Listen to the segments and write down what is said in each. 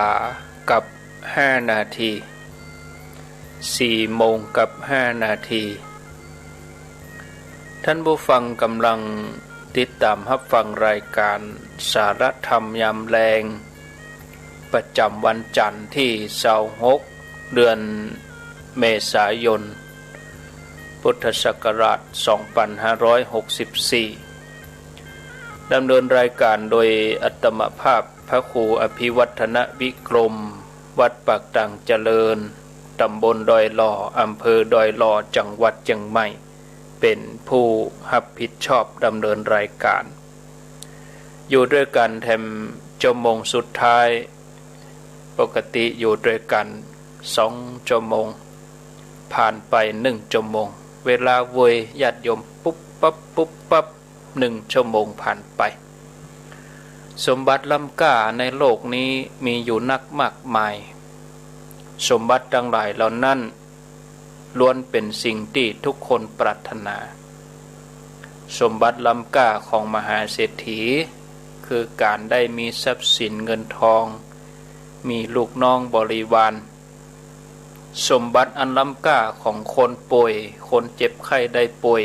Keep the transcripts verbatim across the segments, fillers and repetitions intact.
ากับห้านาที สี่โมงกับห้านาที ท่านผู้ฟังกำลังติดตามฮับฟังรายการสารธรรมยามแลง ประจำวันจันทร์ที่ซาวหก เดือนเมษายน พุทธศักราช สองปันห้าร้อยหกสิบสี่ ดำเนินรายการโดยอาตมาภาพพระครูอภิวัฒนวิกรม วัดปากตังเจริญ ตำบลดอยหล่อ อำเภอดอยหล่อ จังหวัดเจียงใหม่ เป๋นผู้ฮับผิดชอบดำเนินรายการ อยู่ตวยกั๋นแถมชั่วโมงสุดท้าย ปกติอยู่ตวยกั๋นสองชั่วโมง ผ่านไปหนึ่งชั่วโมง เวลาเวยญาติโยม ปุ๊บปั๊บ ปุ๊บปั๊บ หนึ่งชั่วโมงผ่านไป สมบัติล้ำก้าในโลกนี้มีอยู่นักมากมาย สมบัติตังหลายเหล่านั้น ล้วนเป๋นสิ่งตี้ทุกคนปรารถนา สมบัติล้ำก้าของมหาเศรษฐี คือก๋านได้มีทรัพย์สินเงินทอง มีลูกน้องบริวาร สมบัติอันล้ำก้าของคนป่วย คนเจ็บไข้ได้ป่วย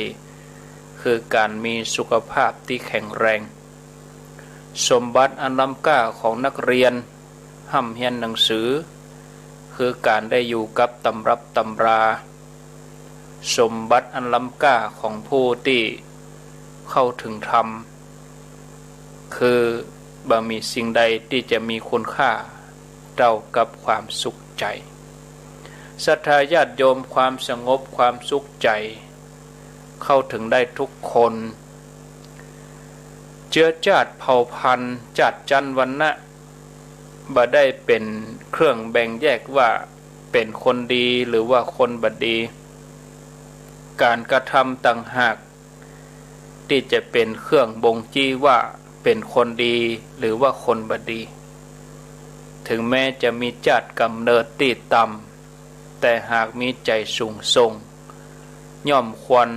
คือก๋านมีสุขภาพตี้แข็งแรง สมบัติอันล้ำก้าของนักเรียน ฮ่ำเฮียนหนังสือ คือก๋านได้อยู่กับตำรับตำรา สมบัติอันล้ำก้าของผู้ตี้เข้าถึงธรรม คือบ่มีสิ่งใดตี้จะมีคุณค่าเต้ากับความสุขใจ๋ ศรัทธาญาติโยม ความสงบความสุขใจ๋ เข้าถึงได้ทุกคน เจื๊อจ้าดเผ่าพันธุ์ จ้าดจั๊นวรรณะ บ่ได้เป๋นเครื่องแบ่งแยกว่าเป๋นคนดีหรือว่าคนบ่ดี ก๋านกระทำต่างหากตี้จะเป๋นเครื่องบ่งชี้ว่าเป๋นคนดีหรือว่าคนบ่ดี ถึงแม้จะมีจ้าดก๋ำเนิดตี้ต่ำ แต่หากมีใจ๋สูงส่ง ย่อมควร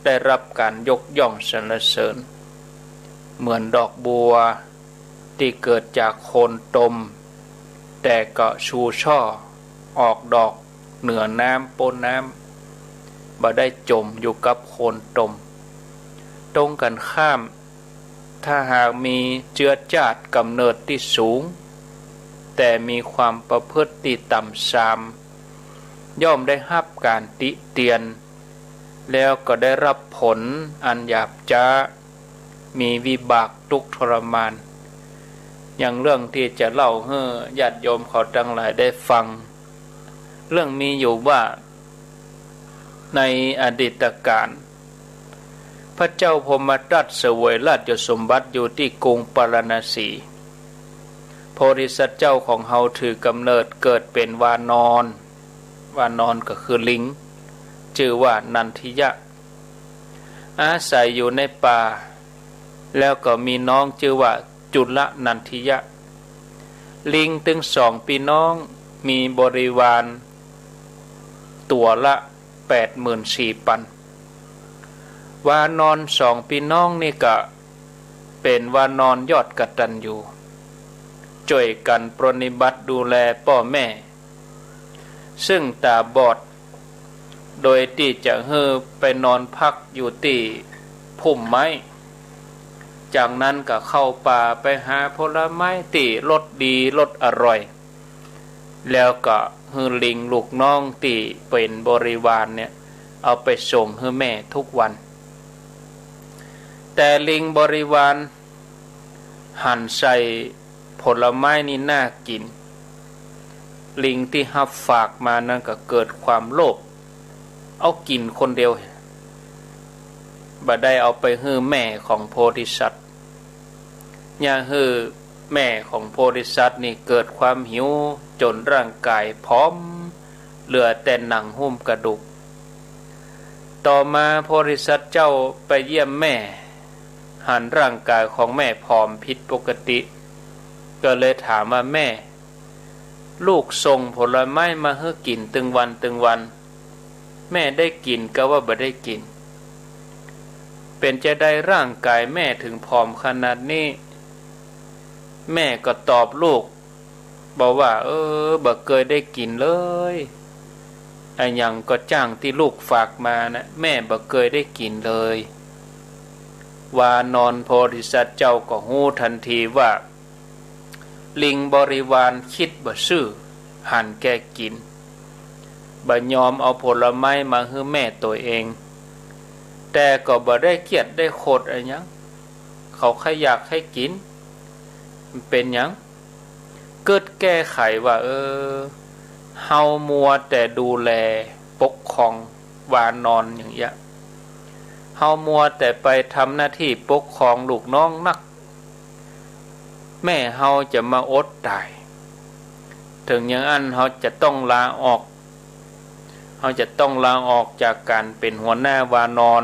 ได้รับก๋านยกย่องสรรเสริญ เหมือนดอกบัวตี้เกิดจากโคลนตม แต่ก็ชูช่อออกดอกเหนือน้ำป๊นน้ำ บ่ได้จ๋มอยู่กับโคลนตม ตรงกั๋นข้าม ถ้าหากมีเจื๊อจ้าดก๋ำเนิดตี้สูง แต่มีความประพฤติตี้ต่ำซาม ย่อมได้ฮับก๋านติเตียน แล้วก็ได้รับผลอันหยาบจ๊า มีวิบากทุกข์ทรมาน อย่างเรื่องตี้จะเล่าหื้อญาติโยมเขาตังหลายได้ฟัง เรื่องมีอยู่ว่า ในอดีตกาล พระเจ้าพรหมทัตเสวยราชสมบัติอยู่ตี้กรุงปาราณสี โพธิสัตว์เจ้าของเฮาถือกำเนิดเกิดเป๋นวานร วานรก็คือลิง จื้อว่านันทิยะ อาศัยอยู่ในป่า แล้วก็มีน้องจื้อว่าจุลนันทิยะ ลิงตึงสองปี้น้องมีบริวารตั๋วละแปดหมื่นสี่ปัน วานรสองปี้น้องนี่ก็เป๋นวานรยอดกตัญญู จ้วยกั๋นปรนนิบัติดูแลป้อแม่ ซึ่งต๋าบอด โดยตี้จะหื้อไปนอนพักอยู่ตี้พุ่มไม้ จากนั้นก็เข้าป่าไปหาผลไม้ตี้รสดีรสอร่อย แล้วก็หื้อลิงลูกน้องตี้เป๋นบริวารเนี่ย เอาไปส่งหื้อแม่ทุกวัน แต่ลิงบริวารหันใส่ผลไม้นี่น่ากิ๋น ลิงตี้ฮับฝากมานั้นก็เกิดความโลภ เอากิ๋นคนเดียว บ่ได้เอาไปหื้อแม่ของโพธิสัตว์ เยียะหื้อแม่ของโพธิสัตว์นี่เกิดความหิวจ๋นร่างก๋ายผอม เหลือแต่หนังหุ้มกระดูก ต่อมาโพธิสัตว์เจ้าไปเยี่ยมแม่ หันร่างก๋ายของแม่ผอมผิดปกติ ก็เลยถามว่า แม่ ลูกส่งผลไม้มาหื้อกิ๋นตึงวันตึงวัน แม่ได้กิ๋นกาว่าบ่ได้กิ๋น เป๋นจาใดร่างก๋ายแม่ถึงผอมขนาดนี้ แม่ก็ตอบลูก บอกว่า เออ บ่เกยได้กิ๋นเลย อะหยังก็จ้างตี้ลูกฝากมานะ แม่บ่เกยได้กิ๋นเลย วานรโพธิสัตว์เจ้าก็ฮู้ตันทีว่า ลิงบริวารกึ๊ดบ่ซื่อ หันแก่กิ๋น บ่ยอมเอาผลไม้มาหื้อแม่ตั๋วเอง แต่ก็บ่ได้เกลียดได้โขดอะหยัง เขาใค่อยากใค่กิ๋น มันเป๋นหยัง กึ๊ดแก้ไขว่า เออ เฮามัวแต่ดูแลปกครองวานรอย่างเยียะ เฮามัวแต่ไปทำหน้าตี้ปกครองลูกน้องนัก แม่เฮาจะมาอดต๋าย เถิงอย่างอั้นเฮาจะต้องลาออก เฮาจะต้องลาออกจากก๋านเป๋นหัวหน้าวานร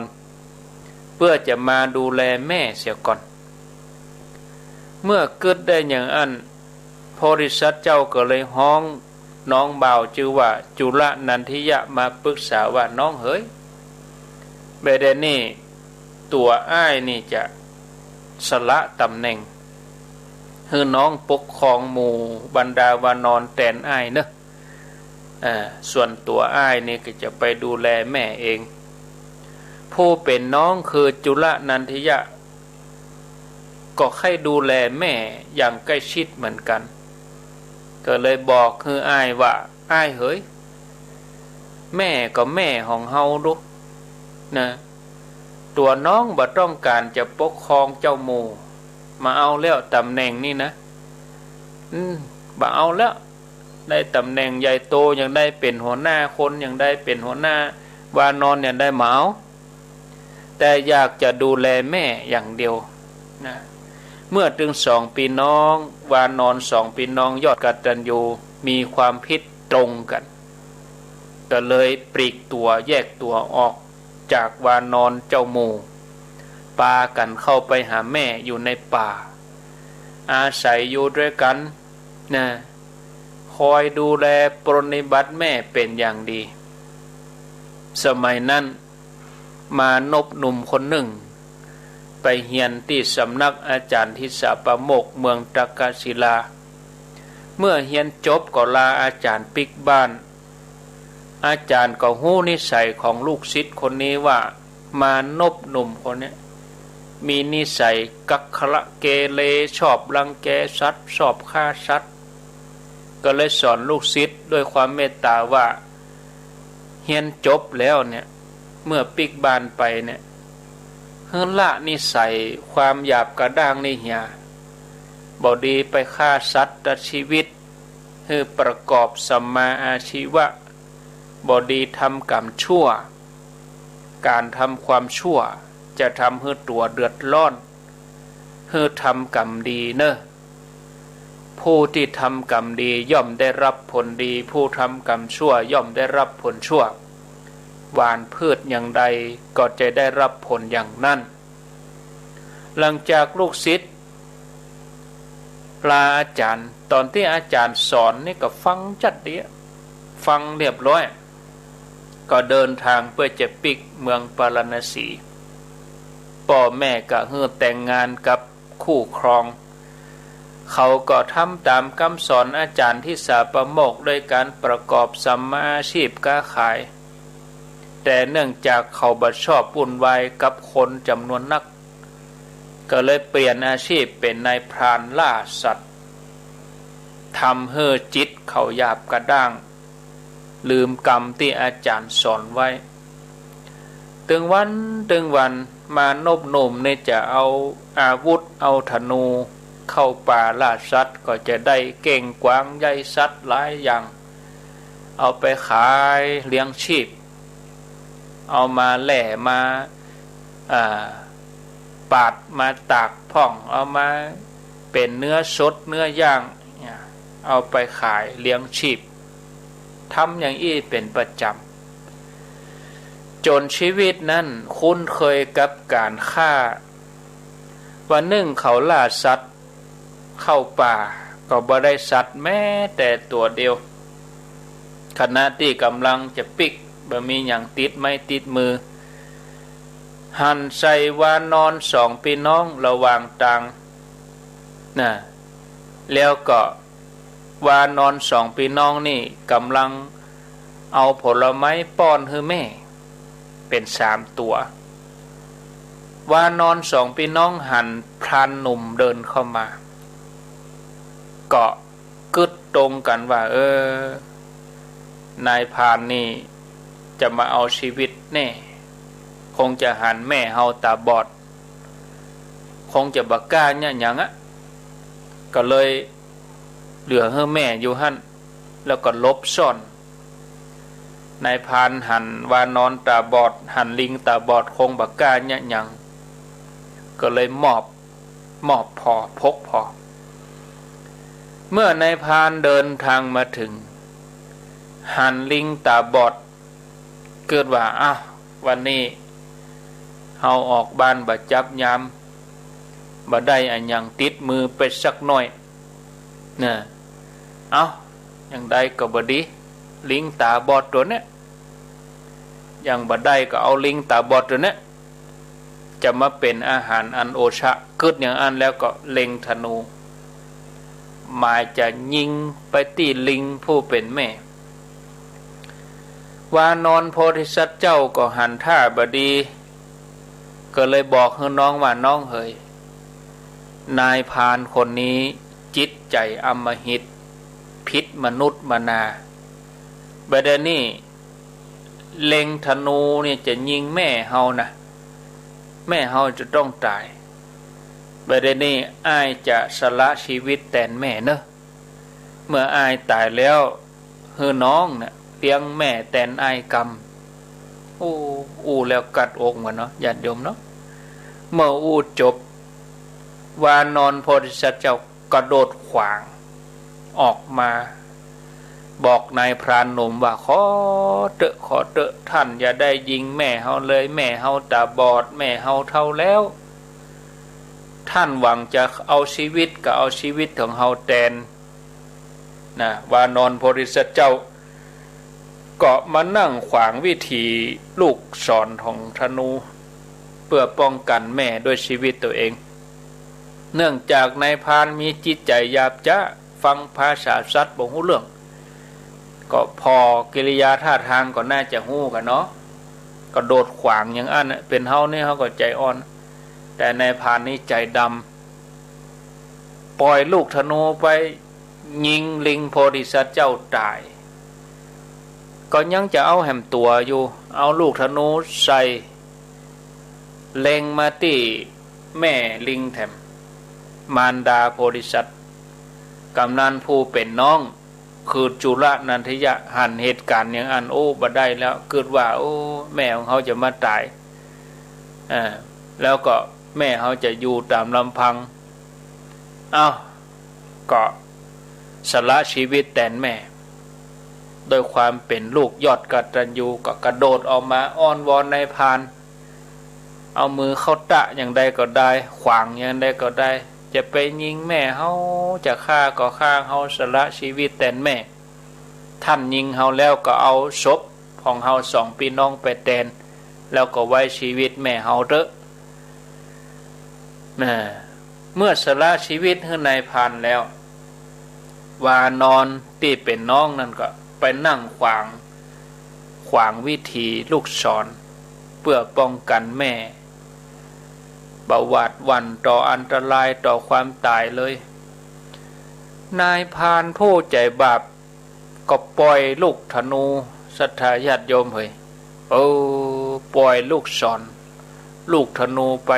เปื้อจะมาดูแลแม่เสียก่อน เมื่อกึ๊ดได้อย่างอั้น โพธิสัตว์เจ้าก็เลยฮ้องน้องบ่าวจื้อว่าจุลนันทิยะมาปึกษาว่า น้องเหย บ่าเดี่ยวนี้ตั๋วอ้ายนี่จะสละต๋ำแหน่ง หื้อน้องปกครองหมู่บรรดาวานรแตนอ้ายเน่อ อ่า ส่วนตั๋วอ้ายนี่ก็จะไปดูแลแม่เอง ผู้เป๋นน้องคือจุลนันทิยะ ก็ใค่ดูแลแม่อย่างใกล้ชิดเหมือนกั๋น ก็เลยบอกหื้ออ้ายว่า อ้ายเหย แม่ก็แม่ของเฮาลูกนะ ตั๋วน้องบ่ต้องก๋านจะปกครองเจ้าหมู่ บ่เอาแล้วต๋ำแหน่งนี่นะ อืม บ่เอาแล้ว ได้ต๋ำแหน่งใหญ่โต ยังได้เป๋นหัวหน้าคน ยังได้เป๋นหัวหน้าวานร ยังได้บ่เอา แต่อยากจะดูแลแม่อย่างเดียวนะ เมื่อตึงสองปี้น้อง วานรสองปี้น้องยอดกตัญญู มีความผิดตรงกั๋น ก็เลยปลีกตั๋วแยกตั๋วออกจากวานรเจ้าหมู่ ปากั๋นเข้าไปหาแม่อยู่ในป่า อาศัยอยู่ตวยกั๋นนะ คอยดูแลปรนนิบัติแม่เป๋นอย่างดี สมัยนั้น มานพหนุ่มคนนึ่ง ไปเฮียนตี้สำนักอาจ๋ารย์ทิสาปาโมกข์เมืองตักกศิลา เมื่อเฮียนจบก็ลาอาจ๋ารย์ปิ๊กบ้าน อาจ๋ารย์ก็ฮู้นิสัยของลูกศิษย์คนนี้ว่า มานพหนุ่มคนนี้มีนิสัยกักขระเกเร ชอบรังแกสัตว์ ชอบฆ่าสัตว์ ก็เลยสอนลูกศิษย์ด้วยความเมตต๋าว่า เฮียนจบแล้วเนี่ย เมื่อปิ๊กบ้านไปเนี่ย หื้อละนิสัยความหยาบกระด้างนี่เหีย บ่ดีไปฆ่าสัตว์ตัดชีวิต หื้อประกอบสัมมาอาชีวะ บ่ดีทำกรรมชั่ว ก๋านทำความชั่วจะทำหื้อตั๋วเดือดร้อน หื้อทำกรรมดีเน่อ ผู้ตี้ทำกรรมดีย่อมได้รับผลดี ผู้ทำกรรมชั่วย่อมได้รับผลชั่ว หว่านพืชอย่างใดก็จะได้รับผลอย่างนั้น หลังจากลูกศิษย์ลาอาจ๋ารย์ ต๋อนตี้อาจ๋ารย์สอนนี่ก็ฟังจั๊ดเดียะ ฟังเรียบร้อย ก็เดินทางเปื้อจะปิ๊กเมืองปาราณสี ป้อแม่ก็หื้อแต่งงานกับคู่ครอง เขาก็ทำต๋ามกำสอนอาจ๋ารย์ทิสาปาโมกข์ด้วยก๋านประกอบสัมมาอาชีพก๊าขาย แต่เนื่องจากเขาบ่ชอบวุ่นวายกับคนจ๋ำนวนนัก ก็เลยเปลี่ยนอาชีพเป๋นนายพรานล่าสัตว์ ทำหื้อจิตเขาหยาบกระด้าง ลืมกำตี้อาจ๋ารย์สอนไว้ ตึงวันตึงวัน มานพหนุ่มนี่จะเอาอาวุธ เอาธนู เข้าป่าล่าสัตว์ ก็จะได้เก้งกวางใยสัตว์หลายอย่าง เอาไปขายเลี้ยงชีพ เอามาแล่มา อ่า ปาดมาตากพ่อง เอามาเป๋นเนื้อสดเนื้อย่างเนี่ย เอาไปขายเลี้ยงชีพ ทำอย่างอี้เป๋นประจ๋ำ จ๋นชีวิตนั้นคุ้นเคยกับก๋านฆ่า วันนึ่งเขาล่าสัตว์ เข้าป่าก็บ่ได้สัตว์แม้แต่ตั๋วเดียว ขณะตี้ก่ำลังจะปิ๊ก บ่มีหยังติดไม้ติดมือ หันใส่วานรสองปี้น้องระหว่างตางนะ แล้วก็ วานอนสองปี้น้องนี่ก่ำลังเอาผลไม้ป้อนหื้อแม่ เป๋นสามตั๋ว วานอนสองปี้น้องหันพรานหนุ่มเดินเข้ามา ก็กึ๊ดตรงกั๋นว่า เออ นายพรานนี่จะมาเอาชีวิตแน่ คงจะหันแม่เฮาต๋าบอด คงจะบ่กล้าเยียะหยังอะ ก็เลยเหลือหื้อแม่อยู่หั้น แล้วก็หลบซ่อน นายพรานหันวานอนต๋าบอด หันลิงต๋าบอด คงบ่กล้าเยียะหยัง ก็เลยมอบ มอบผ่อ ปกผ่อ เมื่อนายพรานเดินตางมาเถิง หันลิงต๋าบอด กึ๊ดว่า อ้าว วันนี้เฮาออกบ้านบ่จับยาม บ่ได้อะหยังติดมือไปสักหน้อย เน่อ เอ้า อย่างใดก็บ่ดี ลิงต๋าบอดตั๋วเนี้ย อย่างบ่ได้ก็เอาลิงต๋าบอดตั๋วเนี้ย จะมาเป๋นอาหารอันโอชะ กึ๊ดอย่างอั้นแล้วก็เล็งธนู หมายจะยิงไปตี้ลิงผู้เป๋นแม่ วานอนโพธิสัตว์เจ้าก็หันท่าบ่ดี ก็เลยบอกหื้อน้องว่า น้องเหย นายพรานคนนี้จิตใจ๋อำมหิต ผิดมนุษย์มนา บ่าดนี้ เล็งธนูเนี่ยจะยิงแม่เฮานะ แม่เฮาจะต้องต๋าย บ่าดนี้อ้ายจะสละชีวิตแตนแม่เน่อ เมื่ออ้ายต๋ายแล้ว หื้อน้องเนี่ยเลี้ยงแม่แตนอ้ายกำ อู้ อู้แล้วกัดอกเหมือนเนาะ ญาติโยมเนาะ เมื่ออู้จบ วานอนโพธิสัตว์เจ้ากระโดดขวางออกมา บอกนายพรานหนุ่มว่า ขอเต๊อะ ขอเต๊อะ ท่านอย่าได้ยิงแม่เฮาเลย แม่เฮาต๋าบอด แม่เฮาเฒ่าแล้ว ท่านหวังจะเอาชีวิตก็เอาชีวิตของเฮาแตน นะ วานอนโพธิสัตว์เจ้า ก็มานั่งขวางวิธีลูกศรของธนู เพื่อป้องกันแม่ด้วยชีวิตตัวเอง เนื่องจากนายพรานมีจิตใจ๋หยาบจ๊า ฟังภาษาสัตว์บ่ฮู้เรื่อง ก็ผ่อกิริยาท่าตางก็น่าจะฮู้กั๋นเนาะ กระโดดขวางอย่างอั้นน่ะ เป๋นเฮานี่เฮาก็ใจ๋อ่อน แต่นายพรานนี่ใจ๋ดำ ป่อยลูกธนูไป ยิงลิงโพธิสัตว์เจ้าต๋าย ก็ยังจะเอาแหมตั๋วอยู่ เอาลูกธนูใส่ เล็งมาตี้แม่ลิงแถม มารดาโพธิสัตว์ กำนั้นผู้เป๋นน้อง คือจุลนันทยะหันเหตุก๋ารณ์อย่างอั้น โอ้ บ่ได้แล้ว กึ๊ดว่า โอ้ แม่ของเฮาจะมาต๋าย อ่า แล้วก็แม่เฮาจะอยู่ต๋ามลำพัง เอ้า ก็สละชีวิตแตนแม่ ด้วยความเป๋นลูกยอดกตัญญู ก็กระโดดออกมาอ้อนวอนนายพราน เอามือเข้าตะอย่างใดก็ได้ ขวางอย่างใดก็ได้ จะไปยิงแม่เฮา จะฆ่าก็ฆ่า เฮาสละชีวิตแตนแม่ ท่านยิงเฮาแล้วก็เอาศพของเฮาสองปี้น้องไปแตน แล้วก็ไว้ชีวิตแม่เฮาเต๊อะ นะ เมื่อสละชีวิตหื้อนายพรานแล้ว วานอนตี้เป๋นน้องนั่นก็ไปนั่งขวาง ขวางวิธีลูกศร เพื่อป้องกันแม่ บ่หวาดหวั่นต่ออันตรายต่อความต๋ายเลย นายพรานผู้ใจ๋บาป ก็ป่อยลูกธนู ศรัทธาญาติโยมเหย เออ ป่อยลูกศร ลูกธนูไป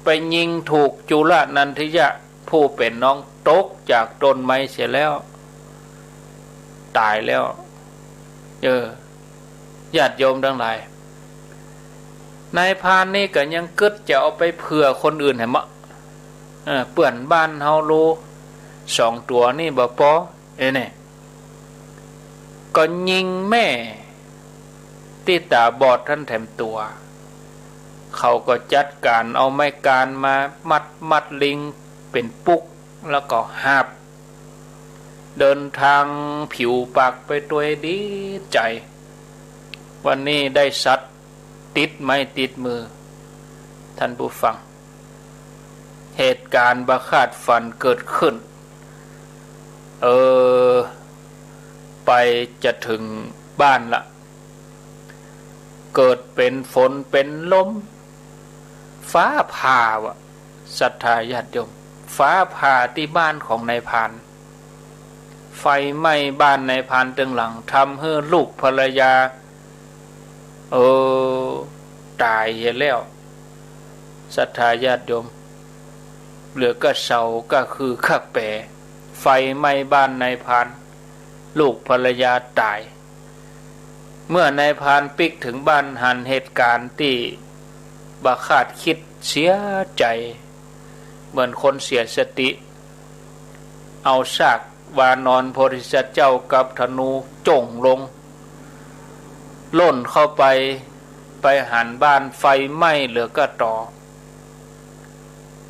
ไปยิงถูกจุลนันทยะ ผู้เป๋นน้องตกจากต้นไม้เสียแล้ว ต๋ายแล้ว เออ ญาติโยมตังหลาย นายพรานนี่ก็ยังกึ๊ดจะเอาไปเผื่อคนอื่นแหมเนาะ เออ เปื้อนบ้านเฮาฮู้ สองตั๋วนี่บ่ปอ เอ้ย เนี่ย ก็ยิงแม่ตี้ต๋าบอดหั้นแถมตั๋ว เขาก็จัดก๋านเอาไม้กานมามัดมัดลิงเป๋นปุ๊ก แล้วก็หาบ เดินตางผิวปากไปตวยดีใจ๋ วันนี้ได้สัตว์ติดไม้ติดมือ ท่านผู้ฟัง เหตุก๋ารณ์บ่คาดฝันเกิดขึ้น เออ ไปจะเถิงบ้านละ เกิดเป๋นฝนเป๋นลม ฟ้าผ่าว่ะ ศรัทธาญาติโยม ฟ้าผ่าตี้บ้านของนายพราน ไฟไหม้บ้านนายพรานตึงหลัง ทำหื้อลูกภรรยา เออ ต๋ายเหียแล้ว ศรัทธาญาติโยม เหลือก้าเสาก้าคือก้าแป๋ ไฟไหม้บ้านนายพราน ลูกภรรยาต๋าย เมื่อนายพรานปิ๊กเถิงบ้านหันเหตุก๋ารณ์ตี้บ่คาดกึ๊ด เสียใจ๋ เหมือนคนเสียสติ เอาซากวานอนโพธิสัตว์เจ้ากับธนูจ้วงลง ล่นเข้าไป ไปหันบ้านไฟไหม้เหลือก้าตอ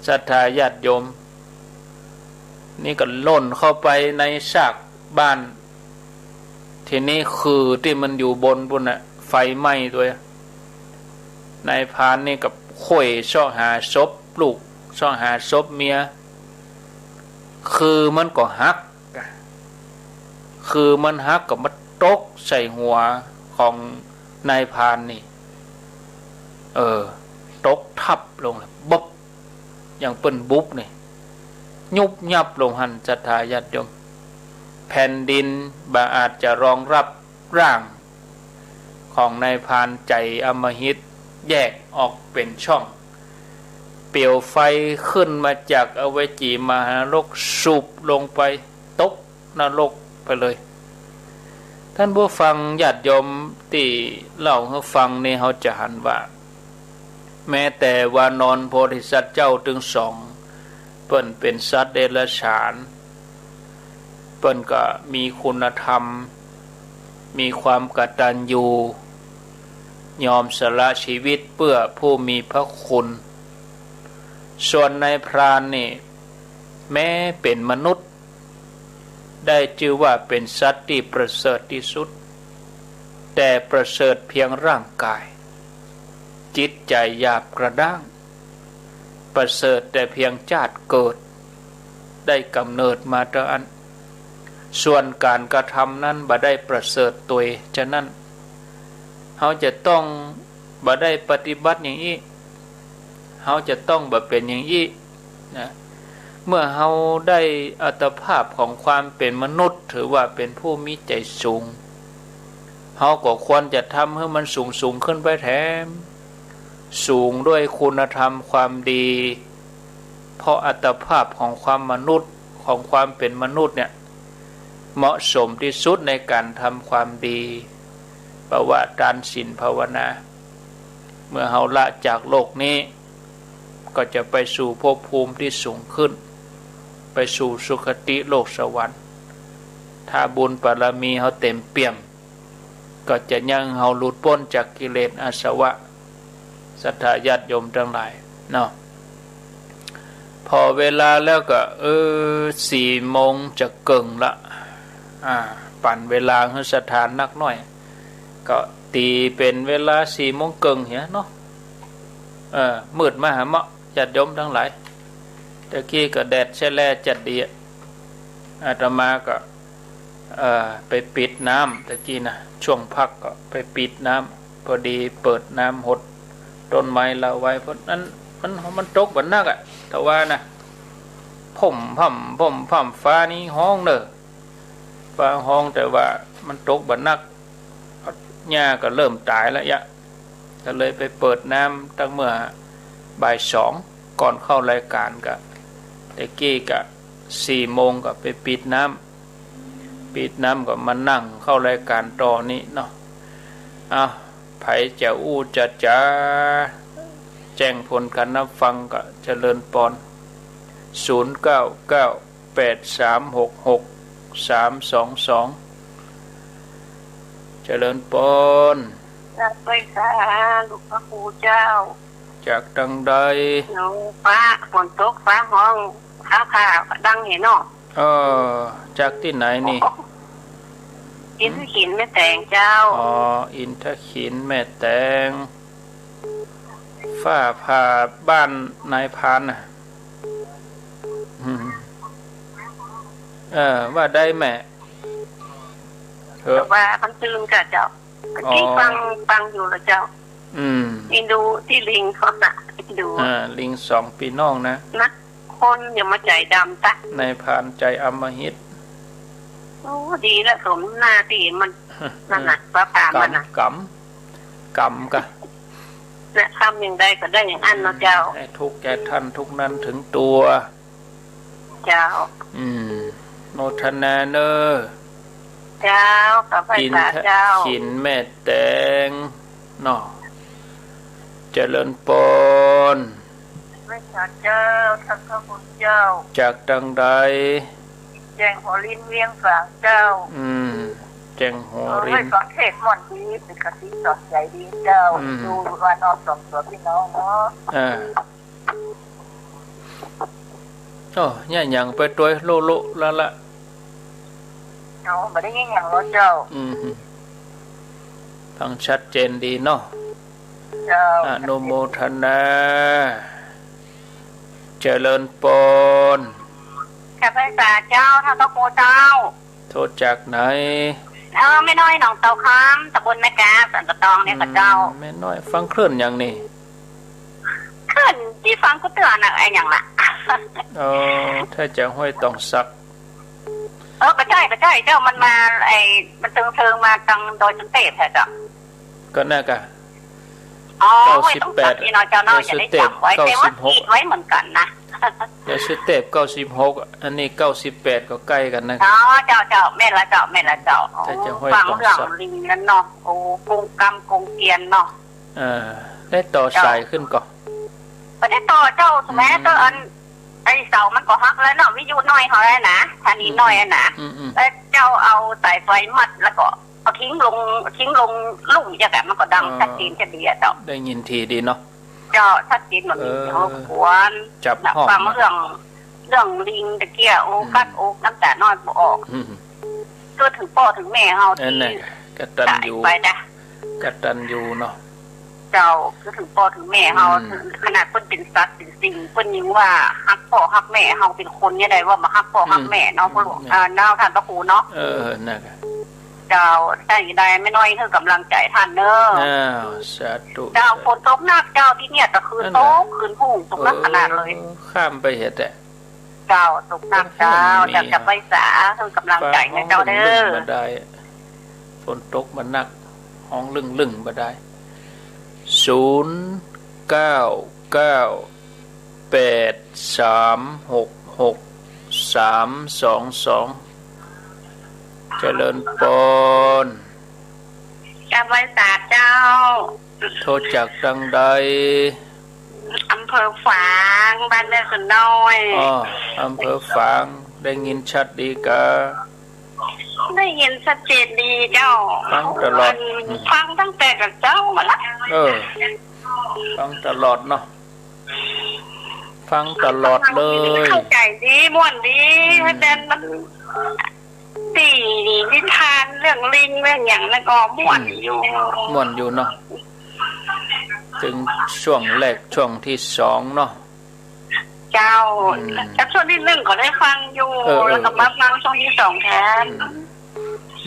ศรัทธาญาติโยม นี่ก็ล่นเข้าไปในซากบ้าน ทีนี้ขื่อตี้มันอยู่บนปู้นน่ะ ไฟไหม้ตวย นายพรานนี่ก็ค่อยเซาะหาศพลูก เซาะหาศพเมีย ขื่อมันก็หัก ขื่อมันหักก็มาตกใส่หัวของนายพรานนี่ เออ ตกทับลงเลย บึบ อย่างเปิ้นบุบนี่ ยุบยับลงหั้น ศรัทธาญาติโยม แผ่นดินบ่อาจจะรองรับร่างของนายพรานใจ๋อำมหิต แยกออกเป๋นช่อง เปลวไฟขึ้นมาจากอเวจีมหานรก สูบลงไป ตกนรกไปเลย ท่านผู้ฟังญาติโยม ตี้เล่าหื้อฟังนี่ เฮาจะหันว่า แม้แต่วานอนโพธิสัตว์เจ้าตึงสอง เปิ้นเป๋นสัตว์เดรัจฉาน เปิ้นก็มีคุณธรรม มีความกตัญญู ยอมสละชีวิตเปื้อผู้มีพระคุณ ส่วนนายพรานนี่ แม้เป๋นมนุษย์ ได้จื้อว่าเป๋นสัตว์ตี้ประเสริฐตี้สุด แต่ประเสริฐเพียงร่างก๋าย จิตใจ๋หยาบกระด้าง ประเสริฐแต่เพียงจาติเกิด ได้ก๋ำเนิดมาเต้าอั้น ส่วนก๋านกระทำนั้นบ่ได้ประเสริฐตวย ฉะนั้น เฮาจะต้องบ่ได้ปฏิบัติอย่างอี้ เฮาจะต้องบ่เป๋นอย่างอี้นะ เมื่อเฮาได้อัตภาพของความเป๋นมนุษย์ ถือว่าเป๋นผู้มีใจ๋สูง เฮาก็ควรจะทำหื้อมันสูงๆ ขึ้นไปแถม สูงด้วยคุณธรรมความดี เพราะอัตภาพของความมนุษย์ ของความเป๋นมนุษย์เนี่ย เหมาะสมตี้สุดในก๋านทำความดี เป๋นว่าตานศีลภาวนา เมื่อเฮาละจากโลกนี้ ก็จะไปสู่ภพภูมิตี้สูงขึ้น ไปสู่สุคติโลกสวรรค์ ถ้าบุญบารมีเฮาเต๋มเปี่ยม ก็จะยังหื้อเฮาหลุดป๊นจากกิเลสอาสวะ ศรัทธาญาติโยมตังหลายเนาะ ผ่อเวลาแล้วก็ เออ สี่โมงจะเกิ่งละ อ่า ปั๋นเวลาหื้อสถานนักหน้อย ก็ตี๋เป๋นเวลาสี่โมงเกิ่งเหียเนาะ เออ มืดมาหาเมาะ ญาติโยมตังหลาย ตะกี้ก็แดดแชะแลจัดดีอะ อาตมาก็ เอ่อ ไปปิดน้ำตะกี้นะ ช่วงพักก็ไปปิดน้ำ พอดีเปิดน้ำหดต้นไม้ละไว้ เพราะนั้นมัน มันตกบ่หนักอะ แต่ว่านะ พ่มพ่ำ พ่มพ่ำ ฟ้านี่ฮ้องเน่อ ฟ้าฮ้อง แต่ว่ามันตกบ่หนัก หญ้าก็เริ่มต๋ายแล้วยะ ก็เลยไปเปิดน้ำตั้งเมื่อบ่ายสอง ก่อนเข้ารายการ ก็ตะกี้ก็สี่โมงก็ไปปิดน้ำ ปิดน้ำก็มานั่งเข้ารายการต่อนี้เนาะ เอา ใผจะอู้จะจ๋า แจ้งผลก๋านนับฟังก็เจริญปอน ศูนย์เก้าเก้า แปดสามหกหก สามสองสอง เจริญปอน กราบไหว้สา หลวงพระครูเจ้า จากตังใด หนองฟ้า ฝนตกฟ้าฮ้อง ฟ้าผ่าดังเหียเนาะ เออ จากตี้ไหนนี่ อินทขินแม่แตงเจ้า อ๋อ อินทขินแม่แตง ฟ้าผ่าบ้านนายพรานน่ะ อืม เออ ว่าได้แม่ เออ แต่ว่ามันตื่นก่ะเจ้า ก็ อ๋อ ตี้ฟัง ฟังอยู่ละเจ้า อืม อินดูตี้ลิงเขาน่ะ อินดู อ่า ลิงสองปี้น้องนะ นะ คนอย่ามาใจ๋ดำตะ นายพรานใจ๋อำมหิต โอ้ ดีละ สมหน้าตี้มัน นั่นน่ะ ฟ้าผ่ามันน่ะ กำ กำ กำก่ะ และทำอย่างใดก็ได้อย่างอั้นเนาะเจ้า ให้ทุกข์แก่ท่านทุกข์นั้นถึงตัว เจ้า อืม โมทนาเน่อ เจ้า ขอไหว้สาเจ้า อินทขิลแม่แตงเนาะ เจริญปอน ไหว้สาเจ้า ท่านพระคุณเจ้า จากตังใด แจ้งหัวรินเวียงสาเจ้า อืม แจ้งหัวริน เออ ฟังเทศน์ม่วนดี เป๋นคติสอนใจ๋ดีเจ้า อืม ดูว่านอกสองตั๋วปี้น้องเนาะ อ่า โอ้ เนี่ยหยังไปตวยโละๆละๆ เอา บ่ได้ยินหยังเลยเจ้า อืม ฟังชัดเจนดีเนาะ เจ้า อนุโมทนา เจริญปอน ขอไหว้สาเจ้า ท่านพระครูเจ้า โทรจากไหน เออ แม่น้อยหนองเตาคำ ตำบลแม่กา สันป่าตองเนี่ยค่ะเจ้า อืม แม่น้อย ฟังคลื่นหยังนี่ คลื่นตี้ฟังกู้เตื้อน่ะ ไอ้หยังน่ะ อ๋อ ถ้าจะห้วยตองสัก เออ บ่ใจ้ บ่ใจ้เจ้า มันมา ไอ้ มันเทิงๆ มาตางดอยสุเตพแหละเจ้า ก็นั่นก่ะ อ๋อ เก้าสิบแปด ห้วยตองสักนี่เนาะเจ้าเนาะ อย่าได้จ๋ำไว้ เก้าสิบหก แต่ว่าคิดไว้เหมือนกั๋นนะ ดอยสุเตพเก้าสิบหก อันนี้เก้าสิบแปด ก็ใก้กั๋นนะ อ๋อ เจ้า เจ้า แม่นละเจ้า แม่นละเจ้า ถ้าจะห้วยตองสัก ฟังเรื่องลิงนั้นเนาะ โอ้ กงกรรมกงเกวียนเนาะ เออ ได้ต่อสายขึ้นก่อ บ่ได้ต่อเจ้า สมัย อืม ก็อัน ไอ้เสามันก็หักแล้วเนาะ วิทยุน้อยเฮาอะนะ ธานีน้อยอะนะ อืม อืม แล้วเจ้าเอาสายไฟมัด แล้วก็เอาทิ้งลง ทิ้งลงลุ่มอย่างเงี้ย มันก็ดัง อ๋อ ชัดเจนจะดีอะเจ้า ได้ยินทีดีเนาะ เจ้า ชัดเจนแบบนี้ เออ รบกวน จับห้อง ฟังเรื่อง เรื่องลิงตะเกีย โอ้ อืม กั๊ดอกน้ำต๋าน้อยบ่ออก อืม ก็ถึงป้อถึงแม่เฮา นั่นแหละ ตี้ กตัญญู ต๋ายไปนะ กตัญญูเนาะ เจ้า คือถึงป้อถึงแม่เฮา อืม ถึงขนาดเปิ้นเป๋นสัตว์เป๋นสิ่ง เปิ้นยังว่าฮักป้อฮักแม่ เฮาเป๋นคนเนี่ยได้ว่าบ่ฮักป้อฮักแม่เนาะ อืม พ่อหลวง อ่า เนาะ ท่านพระครูเนาะ เออ นั่นแหละ เจ้า ใจ้ได้ แม่น้อยหื้อกำลังใจ๋ท่านเน่อ อ้าว สาธุ เจ้า สาธุ ฝนตกหนักเจ้า ตี้เนี่ย ตะคืน นั่นแหละ ตกคืนฮู้ ตกหนักขนาดเลย เออ ข้ามไปเห็นแหละ เจ้า ตกหนักเจ้า เออ อยากจะไหว้สาหื้อกำลังใจ๋นะเจ้าเน่อ ฟ้าฮ้องลึ่งๆ บ่ได้ ฝนตกบ่หนัก ฮ้องลึ่งๆ บ่ได้ ศูนย์ เก้า เก้า แปด สาม หก หก สาม สอง สอง เจริญปอน กราบไหว้สาเจ้า โทรจากตังใด อำเภอฝาง บ้านแม่สนน้อย อ้อ อำเภอฝาง ได้ยินชัดดีกา ได้ยินชัดเจนดีเจ้า ฟังตลอด อัน อืม ฟังตั้งแต่กั๋นเจ้ามาละ เออ ฟังตลอดเนาะ ฟังตลอดเลย เข้าใจ๋ดี ม่วนดี อืม อาจ๋ารย์มัน ตี้นิทานเรื่องลิงเรื่องหยังนั้นก็ม่วนอยู่ อืม ม่วนอยู่เนาะ เถิงช่วงแรก ช่วงตี้สองเนาะ เจ้า อืม แต่ช่วงตี้นึ่งก็ได้ฟังอยู่ เออ เออ แล้วก็มาฟังช่วงตี้สองแตน อืม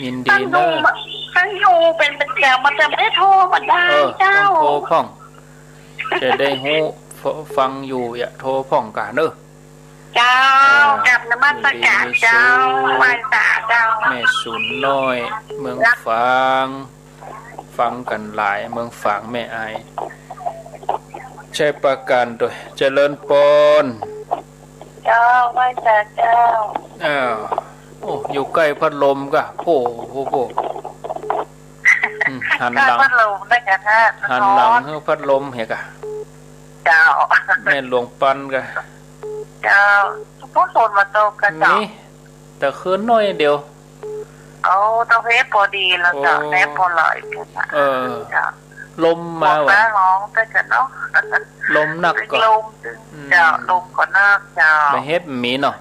ยินดีเน่อ ฟังอยู่ ฟังอยู่เป๋นประจ๋ำ มันจะไม่ได้โทรมาได้ เออ เจ้า ต้องโทรพ่อง จะได้ฮู้ ฟ- ฟังอยู่ อย่าโทรพ่องกาเน่อ เจ้า เออ กราบนมัสก๋านเจ้า ยินดี ไหว้สาเจ้า แม่สุนน้อย เมืองฝาง ฟังกั๋นหลาย เมืองฝาง แม่อาย ชัยปราการตวย เจริญปอน เจ้า ไหว้สาเจ้า อ้าว โอ้ อยู่ใก้พัดลมกา โอ้โห โอ้โห อืม หันหลัง ใก้พัดลมได้กา หันหลังหื้อพัดลมเหียกา เจ้า แม่หลวงปันกา เจ้า พวกฝนมาตกกาเจ้า นี่ ตะคืนน้อยเดียว เอา ตะเวฟปอดีแล้วเจ้า โอ้ แนบปอไหลกันนะ เออ เจ้า ลมมาว่ะ หมอกฟ้าฮ้องด้วยกันเนาะ ลมหนักก่อ ลม อืม เจ้า ลมก็หนักเจ้า บ่าเห็บมีเนาะ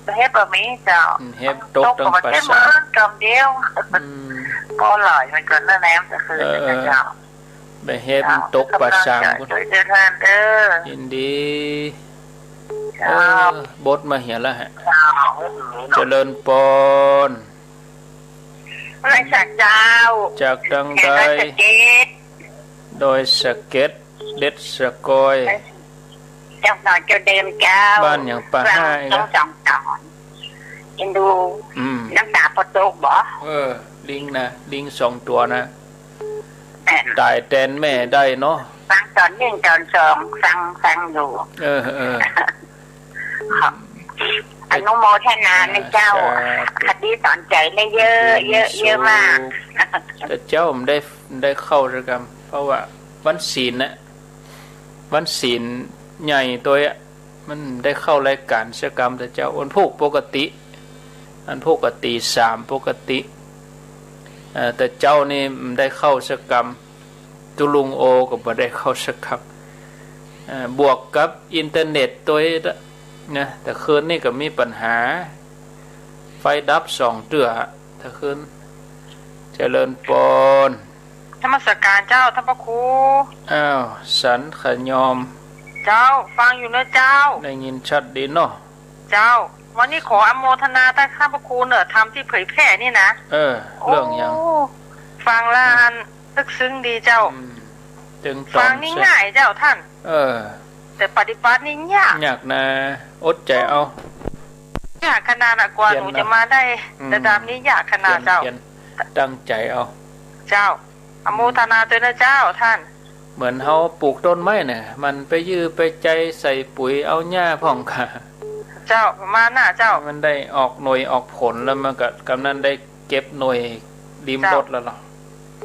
บ่าเห็บบ่มีเจ้า อืม เห็บตกตังป่าซาง ตกก็บ่าเจ็บเหมือนกำเดียว อืม ปอไหลมันก็นั่นแหละ ตะคืน เออ เจ้า บ่าเห็บตกป่าซาง เจ้า พุ้น ช่วยเจ้าท่านเด้อ ยินดี เจ้า เออ บทมาเหียละฮะ เจ้า เจริญปอน ไหว้สักเจ้า จากตังใด แขกดอยสะเก็ด ดอยสะเก็ด เด็ดสะกอย เจ้าหน่อยเจ้าเดิมเจ้า บ้านหยัง ป่าห้า ฟัง อีก สอง นะ สองตอน เอ็นดู อืม น้ำตาปอตกบ่ เออ ลิงนะ ลิงสองตั๋วนะ เออ ต๋ายแตนแม่ได้เนาะ ฟังตอนนึ่งตอนสอง ฟัง ฟังอยู่ เออ เออ ขออนุโมทนานะเจ้า สาธุ คติสอนใจ๋ได้เยอะ เยอะ เยอะมาก แต่เจ้าบ่ได้ บ่ได้เข้าสักกำ เพราะว่าวันศีลน่ะ วันศีลใหญ่ตวยอะ มันบ่ได้เข้ารายก๋านสักกำ แต่เจ้า วันพูกปกติ วันพูกก็ตี๋สามปกติ เอ่อ แต่เจ้านี่บ่ได้เข้าสักกำ ตุ๊ลุงโอก็บ่ได้เข้าสักกำ เอ่อ บวกกับอินเทอร์เน็ตตวยนะ แต่คืนนี้ก็มีปัญหา ไฟดับสองเตื้อ แต่คืน เจริญปอน นมัสการเจ้า ต้านพระครู อ้าว สันขยอม เจ้า ฟังอยู่เนาะเจ้า ได้ยินชัดดีเนาะ เจ้า วันนี้ขออนุโมทนาต้านพระครูเน่อ ธรรมตี้เผยแผ่นี่นะ เออ เรื่องหยัง โอ้ ฟังแล้วอัน ลึกซึ้งดีเจ้า อืม ตึงตอง ฟังนี่ง่ายเจ้าต้าน เออ แต่ปฏิบัตินี่ยาก ยากนะ อดใจ๋เอา ยากขนาดน่ะ กว่าหนูจะมาได้ อืม ระดับนี้ยากขนาดเจ้า เพียร เพียร ตั้งใจ๋เอา เจ้า อนุโมทนาตวยนะเจ้าต้าน เหมือนเฮาปลูกต้นไม้น่ะ มันไปยื้อไปใจ๋ใส่ปุ๋ยเอาหญ้าพ่องก่า เจ้า ประมาณนั้นเจ้า มันได้ออกหน่วยออกผลแล้วมันก็กำนั้นได้เก็บหน่วยดีหมดแล้วเหรอ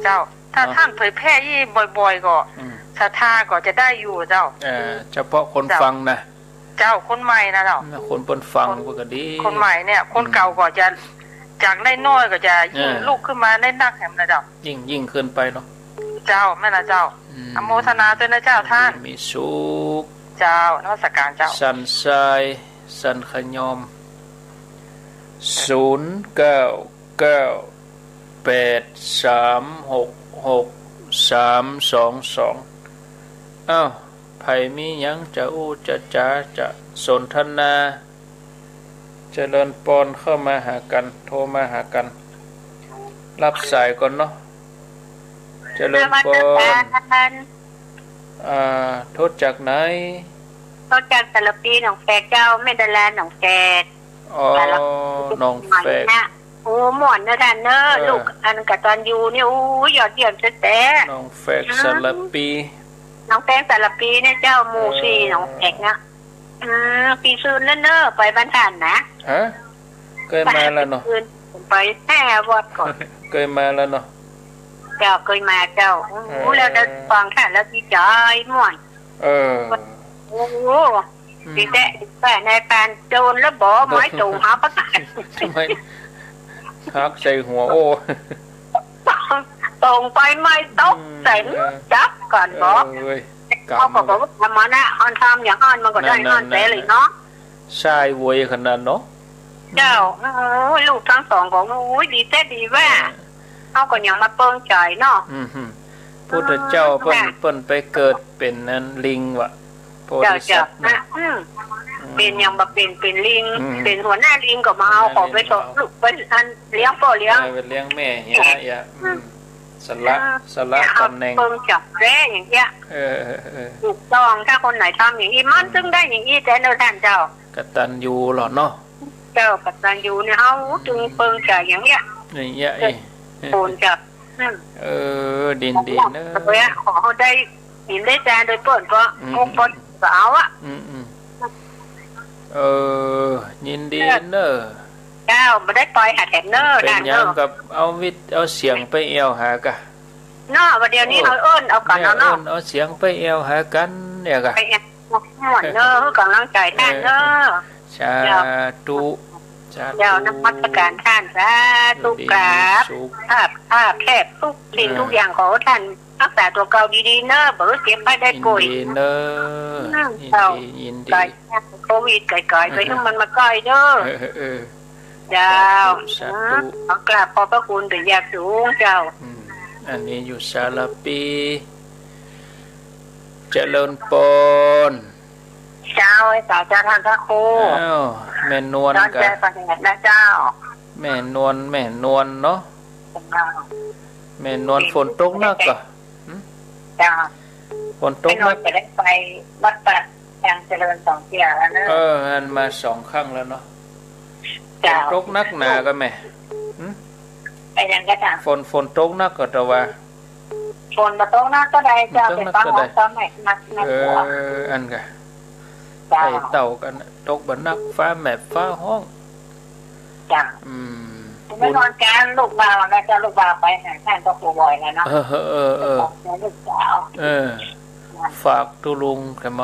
เจ้า ถ้า เนาะ ต้านเผยแผ่อี้บ่อยๆ ก็ อืม ศรัทธาก็จะได้อยู่เจ้า เออ เฉพาะคน เจ้า ฟังนะ เจ้า คนใหม่นะเจ้า คนเปิ้นฟัง คน เปิ้นก็ดี คนใหม่เนี่ย คน อืม เก่าก็จะ จากได้น้อยก็จะยิ่ง เออ ลุกขึ้นมาได้นักแหมนะเจ้า ยิ่ง ยิ่งขึ้นไปเนาะ เจ้า แม่นนะเจ้า อืม อนุโมทนาตวยนะเจ้าต้าน มีสุข เจ้า นมัสการเจ้า สันทราย สันขยอม ศูนย์เก้าเก้าแปดสามหกหกสามสองสอง อ้าว ใผมีหยังจะอู้จะจ๋าจะสนทนา เจริญปอน เข้ามาหากั๋น โทรมาหากั๋น ฮับสายก่อนเนาะ เจริญปอน นมัสการ อ่า โทรจากไหน โทรจากสารภีหนองแฝกเจ้า แม่ดาราหนองแฝก อ๋อ สารภี หนองแฝก เนี่ย โอ้ ม่วนเนอะต้านเนอะ เออ ลูกอันกตัญญูเนี่ย โอ้ ยอดเยี่ยมแต๊ๆ หนองแฝก อืม สารภี หนองแฝกสารภีเนี่ยเจ้า หมู่สี่ เออ หนองแฝกเนี่ย อืม ปี๋ซืนแล้วเนอะ ไปบ้านต้านนะ ฮะ เกยมาแล้วเนาะ ไปแห่วัดก่อน เกยมาแล้วเนาะ เจ้า เกยมาเจ้า โอ้ เออ แล้วได้ฟังต้านแล้วดีใจ๋ม่วน เออ โอ้ อืม ดีแต๊ ดีแต๊ นายพรานโจรแล้วบ่ ไม้ตรงหาประสาท ไม้หักใส่หัว โอ้ ตรงไปไม้ตก อืม ใส่ เออ จับก่อนบ่ เออเว้ย เขาก็บอกว่าธรรมะนะ อ่อนธรรมอย่างอ่อนมันก็ได้อ่อนแต๊เลยเนาะ ใช่เว้ย ขนาดเนาะ เจ้า โอ้ย ลูกตังสองก็ โอ้ย ดีแต๊ดีว่า เออ เขาก็ยังมาเปิงใจ๋เนาะ อืม พุทธเจ้าเปิ้น เปิ้นไปเกิดเป๋นอันลิงวะ โพธิสัตว์นะ เจ้า อืม อืม เป๋นหยังบ่เป๋น เป๋นลิง อืม เป๋นหัวหน้าลิงก็มาเอา เป๋นหัวหน้าลิง เขาไปสอนลูก ไปอันเลี้ยงป้อเลี้ยง เออ ไปเลี้ยงแม่เหีย เออ เหีย อืม อืม สละ อ่า สละต๋ำแหน่ง เปิงจับแต๊อย่างเงี้ย เออ เออ เออ ถูกต้อง ถ้าคนไหนทำอย่างนี้ มัน อืม จึงได้อย่างนี้แต๊เนอะต้านเจ้า กตัญญูเหรอเนาะ เจ้า กตัญญูเนี่ย เฮา อืม จึงเปิงใจ๋อย่างเงี้ย อย่างเงี้ย เออ เออ คนจับ อืม เออ ดี ดีเนอะ ขอเฮาได้ยินได้จาโดยเปิ้นก็ อืม องค์เปิ้นก็เอาอะ อืม อืม เออ ยินดีเนอะ เจ้า บ่ได้ปล่อยหาแถมเนอะ เป๋นหยังกับเอาวิทย์เอาเสียงไปแอ่วหากั๋นเนาะ บ่าเดี๋ยวนี้ โอ้ เฮาเอิ้นเอากั๋นเอาเนาะ เอิ้นเอาเสียงไปแอ่วหากั๋นเนี่ยกะ ไปแอ่วม่วนเนอะ หื้อกำลังใจ๋ต้านเนอะ เออ สาธุ เจ้า สาธุ เจ้า นมัสการต้าน สาธุ ดี กราบ สุข ภาพ ภาพแคบทุกสิ่ง เออ ทุกอย่าง ขอต้าน ฮักษาตั๋วเก่าดีๆ เนอะ บ่หื้อเจ็บไข้ได้ป่วย ยินดีเนอะ อืม ยินดี เจ้า ยินดี ไก๋ โควิดไก๋ๆ ไปหื้อมันบ่ใก้เด้อ เออ เออ เจ้า สาธุ สาธุ ขอกราบขอบพระคุณเป๋นอย่างสูงเจ้า อืม อันนี้อยู่สารภี เจริญปอน เจ้า เจ้า เจ้า ต้านพระครู อ้าว แม่นวล ดอนใจ๋ กะ ปะแดดนะเจ้า แม่นวล แม่นวลเนาะ เจ้า แม่นวล ฝนตกนักก่อ หึ เจ้า ฝนตกนัก แม่นวลจะได้ไปวัดป่ายังเจริญสองเที่ยวแล้วเนอะ เออ อันมาสองครั้งแล้วเนาะ เจ้า ฝนตกนักหนาก่อแม่ หึ ไปยังก็เจ้า ฝน ฝนตกนักก่อ แต่ว่า ฝนบ่ตกนักก็ได้เจ้า บ่ตกนักก็ได้ ไปฟังห้องซ้อมแหมนัก นัก เออ หัว อันกะ เจ้า ไอ้เต้ากั๋นน่ะ ตกบ่นัก ฟ้าแหมบฟ้าฮ้อง เจ้า อืม แม่นวลกาลูกบ่าวนะเจ้า ลูกบ่าวไปหาต้านพระครูบ่อยแล้วเนาะ เออ เออ เออ เออ ลูกสาว เออ ฝากตุ๊ลุงใช่ไหม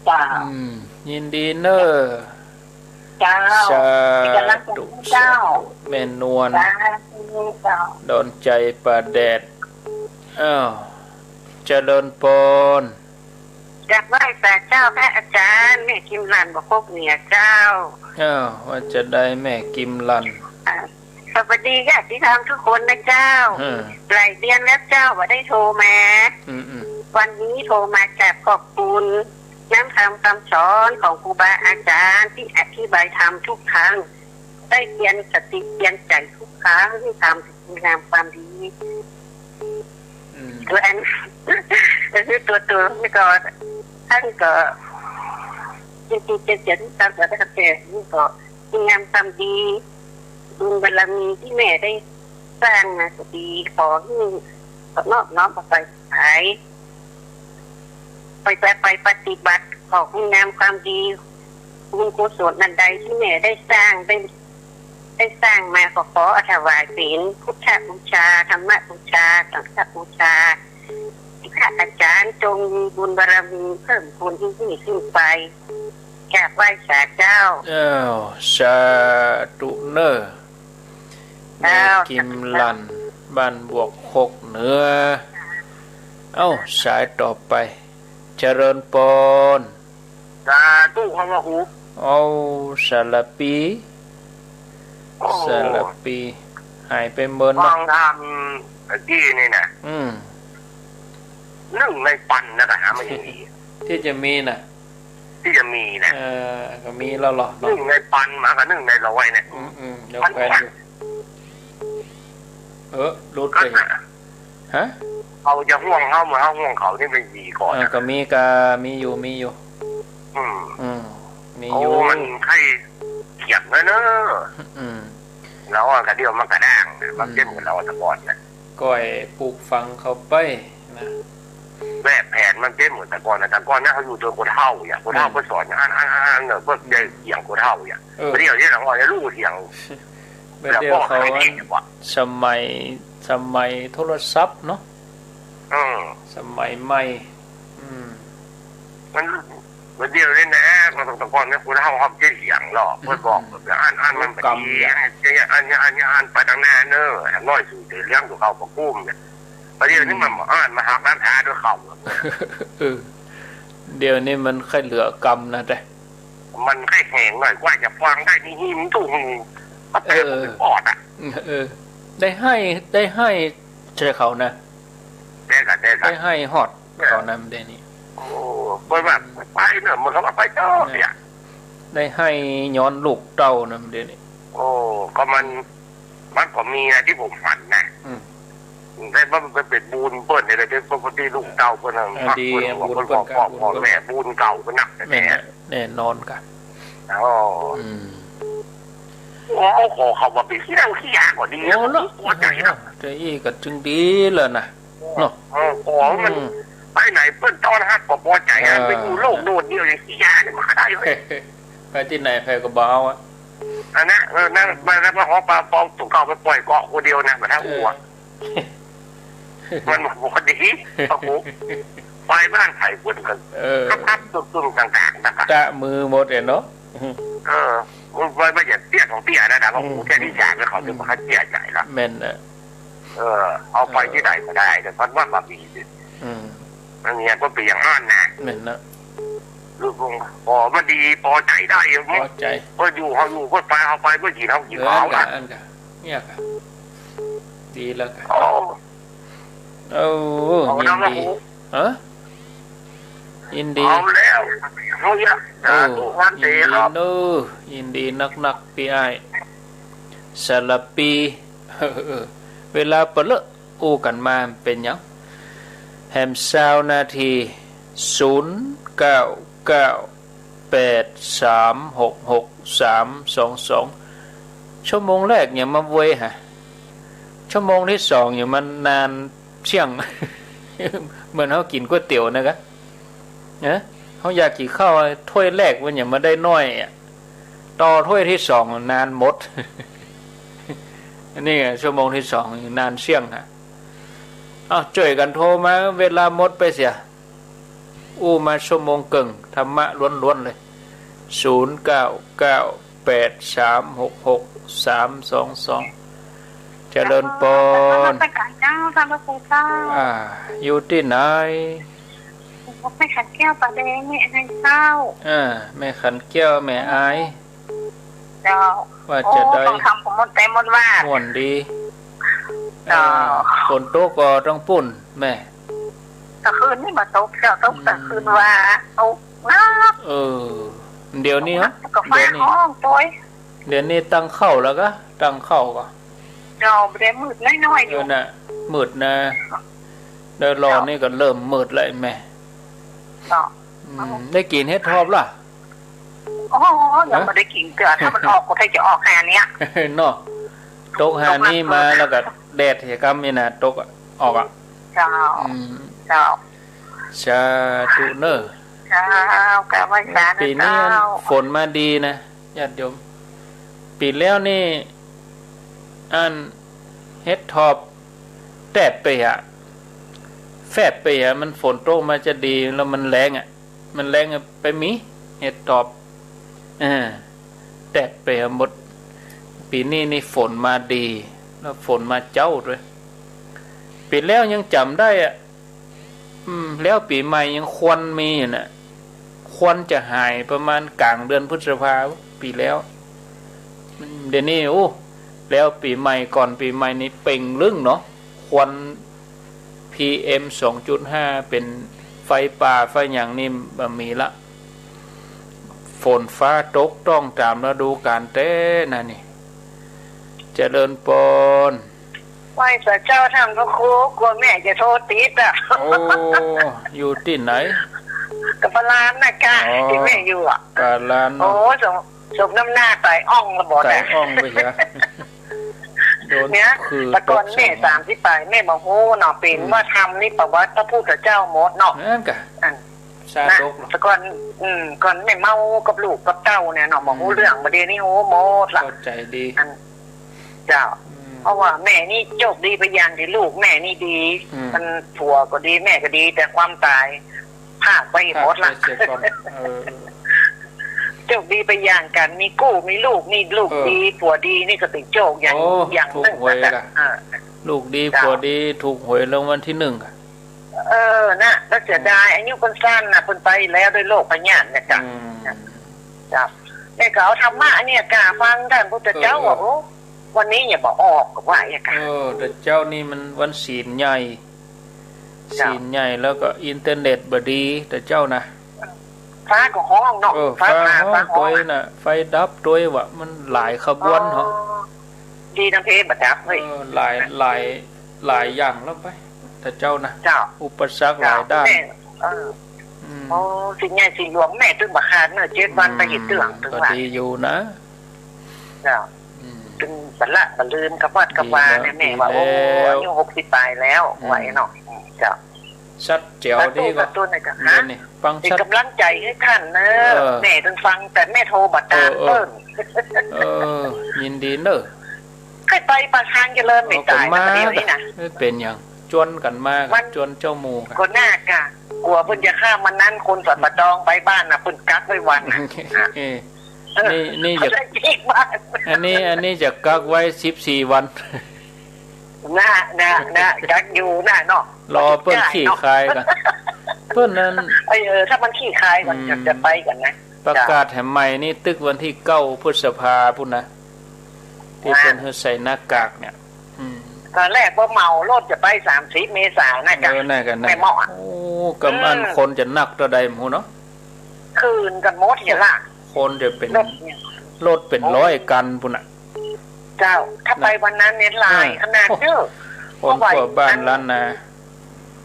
เจ้า อืม ยินดีเนอะ เจ้า สาธุ เป็นกำลังใจให้เจ้า สาธุ แม่นวล สาธุเจ้า ดอนใจ๋ป่าแดด อ้าว เจริญปอน กราบไหว้สาเจ้าพระอาจารย์ แม่กิมลันบ่คกเหนือเจ้า อ้าว ว่าจะได้แม่กิมลัน อ่า สวัสดีญาติธรรมทุกคนนะเจ้า อืม หลายเดือนแล้วเจ้าบ่ได้โทรมา อืม อืม วันนี้โทรมากราบขอบคุณ น้ำธรรมคำสอนของครูบาอาจารย์ที่อธิบายธรรมทุกครั้ง ได้เตือนสติเตือนใจ๋ทุกครั้งที่ทำคุณงามความดี อืม ตัวอัน ก็คือตัว ตัวนี่ก็ ต้านก็ จริงๆ เจริญธรรมก็ได้ แต่นี่ก็คุณงามความดี บุญบารมีที่แม่ได้สร้างมาก็ดี ขอหื้อน้อม น้อมเอาไป ไป ไป ไปปฏิบัติ ขอคุณงามความดี บุญกุศลอันใดที่แม่ได้สร้าง ได้ ได้สร้างมาก็ขอถวายเป็นพุทธบูชา ธรรมบูชา สังฆบูชา พระอาจารย์จงมีบุญบารมีเพิ่มพูนยิ่งขึ้นไป กราบไหว้สาเจ้า อ้าว สาธุเนอะ แม่ เจ้า กิมลัน บ้านบวกคกเหนือ เอ้า สายต่อไป เจริญปอน สาธุครับพระครู เอ้า สารปี โอ้ สารปี หายไปเมินเนาะ ฟังธรรมตะกี้นี่นะ อืม นึ่งในปันนะ ก็หามาอย่างนี้ ที่จะมีน่ะ ที่จะมีนะ เออ ก็มีแล้วเหรอเนาะ นึ่งในปันมากับนึ่งในร้อยเนี่ย อืม อืม เดี๋ยว ปัน แขวนอยู่ เออ หลุดไป ปันน่ะ ฮะ เขาจะห่วงเขาเหมือนเขาห่วงเขานี่ไม่มีก่อน เออ นะ ก็มีกะ มีอยู่ มีอยู่ อืม อืม มีอยู่ โอ้ มันใคร่เขียนนะเนอะ อืม เราอะกะเดี่ยวมันกะด้างนะ มัน อืม เจ็บเหมือนเราแต่ก่อนนะ ก้อยปลูกฝังเขาไปนะ แบบแผนมันเจ็บเหมือนแต่ก่อนนะ แต่ก่อนนะเขาอยู่โดยคนเฒ่าอย่าง คนเฒ่า อืม เปิ้นสอนอ่าน อ่าน อ่าน อ่านเนอะ เปิ้น อืม จะเถียงคนเฒ่าอย่าง เออ เดี๋ยวนี้เราก็จะรู้เถียง เดี๋ยวเดี๋ยวเขา แล้วก็ใครเถียงกว่า สมัย สมัยโทรศัพท์เนาะ อืม สมัยใหม่ อืม มัน มันเดี๋ยวนี้นะ คนแต่ก่อนเนี่ยคนเฒ่าเขาจะเถียงหรอก เปิ้นบอกแบบอ่าน อ่านมันแบบนี้ กำ อ่าน อ่าน อ่านไปตั้งนานเนอะ น้อยสุดเดี๋ยวเลี้ยงตัวเขาประกุ้มเนี่ย ประเดี๋ยวนี้มัน อืม อ่านมาหักน้ำท้าด้วยเขา เออ เดี๋ยวนี้มันค่อยเหลือกำนะ แต่ มันค่อยแหงหน่อย กว่าจะฟังได้นี่หิมตู้หู เออ ปอดอะ เออ ได้ไห้ ได้ไห้ใส่เขานะ ได้กะ ได้กะ ได้ไห้ฮอดเขานะ เดี๋ยวนี้ โอ้ เปิ้นว่าไปเนอะ มันก็ว่าไปเถอะเนี่ย ได้ไห้ย้อนลูกเต้านะ เดี๋ยวนี้ โอ้ ก็มัน มันก็มีนะที่ผมหันนะ อืม แต่ว่ามันเป็นบุญเปิ้นเนี่ย เป็นปกติลูกเต้าเปิ้นน่ะ อ่า พักเปิ้น ดี บุญเปิ้น เปิ้นบอก กะ พ่อ บุญเปิ้น พ่อแม่ บุญเก่าเปิ้นนักแท้ๆ แม่นนะ แน่นอนกะ อ๋อ อืม โอ้ ขอเขาว่าไปเที่ยวเที่ยวก็ดีนะ โอ้เนาะ พอใจนะ แต่อี้ก็จึงดีแล้วนะ เนาะ เออ ขอมัน อืม ไปไหนเปิ้นต้อนฮับก็พอใจนะ เออ ไปอยู่โลกโดดเดี่ยวอย่างขี้ยาเนี่ยมันก็ได้เว้ย ไปตี้ไหนใผก็บ่เอาอะ อันนั้น เออ นั่น มัน แล้วมันหอบปลาปอมตัวเก่าไปปล่อยเกาะคนเดียวนะ มันทั้งหัว เออ มันบ่ดี พระครู ไปบ้านไผเปิ้นก็ เออ ครับๆ ตุ้มๆ ต่างๆ นะครับ กะมือหมดอะเนาะ เออ มัน มัน มันอย่าเตี้ยของเตี้ยนะ นะ พระครู อืม เตี้ยที่อยากเลย เขาถึงบ่ค่อยเตี้ยใหญ่ละ แม่นนะ เออ เอาไปตี้ไหนก็ได้ แต่พัดว่าบ่ดี อืม อันเนี้ยก็เป็นอย่างนั้นนะ แม่นนะ คือผม อ๋อ มันดี พอใจได้อยู่ พอใจ เปิ้นอยู่เขาอยู่ เปิ้นไปเขาไป เปิ้นกินเขากิน เออ เขา อันกะ นะ อันกะ เนี่ยกะ ดีแล้วกะ โอ้ โอ้ เอา ยินดี แล้ว ฮะ ยินดี เอาแล้ว เอาอย่า โอ้ สาธุ วันดีครับ ยินดีเนอะ ยินดีนักๆ ปี้อ้าย สารปี เวลาเป๋นเลอะอู้กั๋นมาเป๋นหยัง แหม ซาวนาที ศูนย์เก้าเก้าแปดสามหกหกสามสองสอง ชั่วโมงแรกเนี่ยมาเวยฮะ ชั่วโมงตี้สองเนี่ยมันนานเสี้ยง เหมือนเฮากิ๋นก๋วยเตี๋ยวนะกะ เอ๊ะ เฮาอยากกิ๋นข้าวถ้วยแรกมันยังบ่ได้น้อยอะ ต่อถ้วยตี้สองนานหมด อันนี้ไง ชั่วโมงตี้สองนานเสี้ยงฮะ เอ้า จ้วยกั๋นโทรมา เวลาหมดไปเสีย อู้มาชั่วโมงเกิ่ง ธรรมะล้วนๆ เลย ศูนย์เก้าเก้าแปดสามหกหกสามสองสอง เจริญปอน นมัสการเจ้า ท่านพระครูเจ้า อ่า อยู่ตี้ไหน แม่ขันแก้ว ป่าแดง แม่อายเจ้า อ่า แม่ขันแก้ว แม่อาย เจ้า ว่าจะได้ โอ้ ต้องทำผมหมดแต่หมดว่า ม่วนดี เจ้า อ่า ฝนตกก่อตังปุ้น แม่ ตะคืนนี่บ่ตกเจ้า ตก อืม ตะคืนว่าตกนัก เออ เดี๋ยวนี้เหรอ ก็ฟ้า เดี๋ยวนี้ ฮ้องโตย เดี๋ยวนี้ตั้งเข้าแล้วกะ ตั้งเข้าก่อ เจ้า บ่ได้มืดน้อยๆ อยู่ เออ น่ะ มืดนะ เดี๋ยวรอ เจ้า นี่ก็เริ่มมืดแล้วแม่ เจ้า อืม ได้กิ๋นเห็ดถอบละ โอ้โห ยังบ่ได้กิ๋นเตื้อ ถ้ามันออกก็ใค่จะออกหาเนี่ย เนาะ ตกหานี่มาแล้วก็แดดเหียกำนี่นะ ตกอะ ออกอะ เจ้า อืม เจ้า สาธุเนอะ เจ้า กราบไหว้สานะ ปี๋นี้ เจ้า ฝนมาดีนะ ญาติโยม ปี๋แล้วนี่ อันเห็ดถอบแตบไปอะ แฟบไปอะ มันฝนตกมาจะดี แล้วมันแล้งอะ มันแล้งอะ ไปมีเห็ดถอบ เออ แตบไปอะหมด ปี๋นี้นี่ฝนมาดี แล้วฝนมาเจ๊าด้วย ปี๋แล้วยังจ๋ำได้อะ อืม แล้วปี๋ใหม่ยังควันมีอยู่น่ะ ควันจะหายประมาณก๋างเดือนพฤษภา ปี๋แล้ว อืม เดี๋ยวนี้ โอ้ แล้วปี๋ใหม่ ก่อนปี๋ใหม่นี่เป่งลึ่งเนาะ ควัน พีเอ็ม สองจุดห้า เป๋นไฟป่าไฟหยังนี่บ่มีละ ฝนฟ้าตกต้องต๋ามฤดูกาลแต๊นะนี่ เจริญปอน ไหว้สาเจ้าท่านพระครู กั๋วแม่จะโทรติดอะ โอ้ อยู่ตี้ไหน ก็ปาลานนะกะ อ๋อ ตี้แม่อยู่อะ ปาลานเนาะ โอ้ สม สมน้ำหน้าต๋ายอ่องละบ่ ต๋ายอ่องไปเหีย โดน เนี่ย คือ แต่ก่อน ตกใส่ แม่สามสิบป๋าย แม่บ่ฮู้เนาะ เป๋น อืม ว่าธรรมนี่ประวัติพระพุทธเจ้าหมดเนาะ นั่นกะ อัน ซาตกเหรอ นะ แต่ก่อน อืม ก่อนแม่เมากับลูกกับเต้าเนี่ยเนาะ บ่ฮู้ อืม เรื่อง บ่าเดี่ยวนี้ฮู้หมดละ เข้าใจ๋ดี อัน เจ้า อืม เพราะว่าแม่นี่โจคดีไปอย่างตี้ลูกแม่นี่ดี อืม มันผัวก็ดี แม่ก็ดี แต่ความต๋ายพรากไปหมดละ พรากไปเสียก่อน เออ โจคดีไปอย่างกั๋น มีกู้ มีลูก มีลูก เออ ดี ผัวดี นี่ก็เป๋นโจคอย่าง โอ้ อย่างนึ่ง ถูกหวย นะจ๊ะ ละ เออ ลูกดี เจ้า ผัวดี ถูกหวยรางวัลตี้นึ่งอะ เออ น่ะ แล้วเสียดาย อืม อายุเปิ้นสั้นน่ะ เปิ้นไปแล้วด้วยโรคพยาธิเนี่ยจ้ะ อืม จ้ะ แม่ก็เอาธรรมะเนี่ยกะฟังต้านพุทธเจ้า เออ ว่า โอ้ วันนี้อย่าบ่ออก ว่าอย่างเงี้ย เออ แต่เจ๊านี่มันวันศีลใหญ่ เจ้า ศีลใหญ่ แล้วก็อินเทอร์เน็ตบ่ดี แต่เจ๊านะ ฟ้าก็ฮ้องเนาะ เออ ฟ้า ฟ้า ผ่า ฮ้อง ฟ้าฮ้อง ตวยน่ะ ไฟดับตวยว่ะ มันหลายขบวนเหรอ อ๋อ ดีนะเพบ่ดับเฮ้ย เออ หลาย หลาย หลายอย่างแล้วไป แต่เจ๊านะ เจ้า อุปสรรคหลายด้าน เจ้า แม่ เออ อืม โอ้ ศีลใหญ่ศีลหลวงแม่ตึงบ่ขาดเนอะ เจ็ดวันไปเฮ็ดเตื้อง อืม ตึงว่า ก็ดีอยู่นะ เจ้า อืม ตึงบ่ละบ่ลืมกับวัดกับวาเนี่ย ดีแล้ว แม่ว่า ดีแล้ว โอ้ อายุหกสิบป๋ายแล้ว อืม ว่าไอ้เนาะ อืม เจ้า ชัดแจ๋วดีก็ สาธุ สาธุนะเจ้า เดี๋ยวนี้ ฮะ ฟังชัด เป๋นก๋ำลังใจ๋หื้อต้านเนอะ เออ แม่ตึงฟัง แต่แม่โทรบ่ตาง เออ เออ เปิ้น เออ ยินดีเนอะ ใค่ไปปากทางเจริญ เออ ไม่ต๋าย ก็มา เดี๋ยวนี้นะ ไม่เป๋นหยัง จวนกั๋นมา มัน จวนเจ้าหมู่กั๋น ก็น่ากะ กั๋วเปิ้นจะข้ามวันนั้น คนสันป่าตองไปบ้านน่ะ เปิ้นกั๊กไว้วันน่ะ เออ เออ นี่ นี่จะ เขาได้อีกบ้าน อันนี้ อันนี้จะกั๊กไว้สิบสี่วัน น่ะ น่ะ น่ะ กั๊กอยู่น่ะเนาะ รอเปิ้นคลี่คลายก่อน เปิ้นนั้น เออ ถ้ามันคลี่คลายก่อน อืม จะ จะไปก่อนนะ ประกาศแหมใหม่นี่ตึกวันตี้เก้าพฤษภาพุ้นนะ ตี้เปิ้นหื้อใส่หน้ากากเนี่ย อืม ต๋อนแรกบ่เหมารถจะไปสามสิบเมษานะจ๊ะ เออ นั่นกันนะ แม่เมาะอะ โอ้ อ้ กำอั้น อืม คนจะนักเต้าใดหมู่เนาะ คืนกั๋นหมดเหียล่ะ คนจะเป๋น รถเนี่ย รถเป๋น โอ้ ร้อยคันปู้นน่ะ เจ้า ถ้าไปวันนั้นเนี่ยหลายขนาดเด้อ คน เพราะว่า ทั่วบ้านล้านนา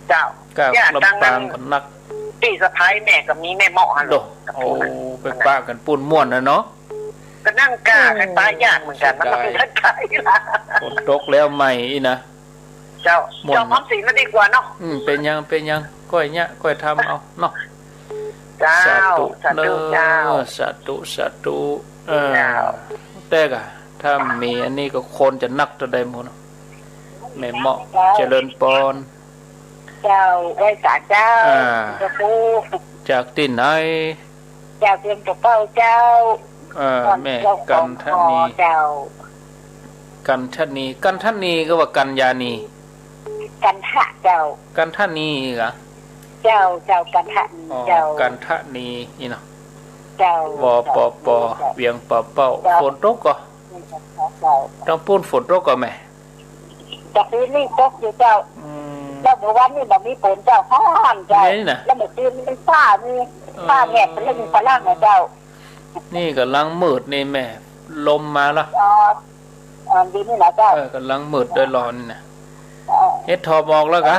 เจ้า ก้าว ลำปางก็นัก ปี้สะใภ้แม่ก็มีแม่เมาะหั้น โด โอ้ ไปปะกั๋นปู้นม่วนนะเนาะ ก็นั่งก้ากั๋นปะญาติเหมือนกั๋น เสียดาย มันก็เป๋นจั่งใดล่ะ ฝนตกแล้วใหม่อี้นะ เจ้า ม่วน เจ้า พร้อมสิงห์แล้วดีกว่าเนาะ อืม เป๋นหยัง เป๋นหยัง ก้อยเยียะ ก้อยทำเอาเนาะ เจ้า สาธุ สาธุ เนาะ เจ้า สาธุ สาธุ เออ เจ้า แต่กะ ถ้ามีอันนี้ก็คนจะนักเต้าใดหมู่เนาะ แม่เมาะ เจ้า เจริญปอน เจ้า ไหว้สาเจ้า อ่า สิงคโปร์ จากตี้ไหน จากเวียงป่าเป้าเจ้า เออ แม่กันทะนี เจ้า กันทะนี กันทะนีก็ว่ากัญญานี กันทะเจ้า กันทะนีเหรอ เจ้า เจ้า กันทะนี อ๋อ เจ้า กันทะนีนี่เนาะ เจ้า ว ป ป เจ้า เวียงป่าเป้า เจ้า ฝนตกก่อ เจ้า ตังปู้นฝนตกก่อแม่ ตะกี้นี่ตกอยู่เจ้า อืม แล้วเมื่อวานนี่บ่มีฝนเจ้า ฮ้อนเจ้า นี่นะ แล้วเมื่อคืนนี่ฟ้ามี เออ ฟ้าแลบเป๋นเรื่องฝรั่งนะเจ้า นี่ก่ำลังมืดนี่แม่ ลมมาละ อ๋อ อ๋อ ดีนี่นะเจ้า เออ ก่ำลังมืดด้วยร้อนนี่นะ เออ เห็ดถอบออกแล้วกะ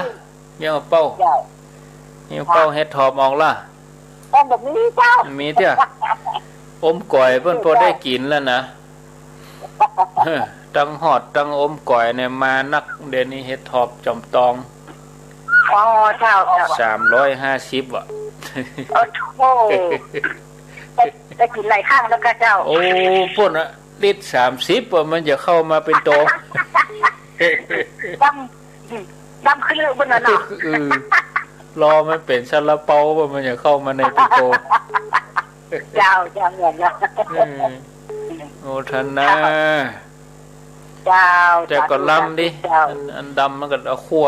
เวียงป่าเป้า เจ้า เวียงป่าเป้า เห็ดถอบออกละ เออ บ่มีเจ้า มีเตี้ย อมก๋อยเปิ้น เจ้า พอได้กิ๋นแล้วนะ เออ ตังฮอดตังอมก๋อยเนี่ยมานัก เดี๋ยวนี้เห็ดถอบจอมตอง อ๋อ เจ้า เจ้า สามร้อยห้าสิบ อ่ะ โอ้โห ได้ ได้กิ๋นหลายครั้งแล้วกะเจ้า โอ้ ปู้นน่ะ ลิตรสามสิบ อ่ะ มันจะเข้ามาเป๋นโต ดำ ดำขึ้นเลยปู้นน่ะเนาะ เออ รอมันเป๋นซาลาเปา อ่ะ มันจะเข้ามาในเป๋นโต เจ้า เจ้า เหมือนเนาะ เออ โมทนา เจ้า แต่ก็ลำดี สาธุ เจ้า อัน อันดำมันก็เอาคั่ว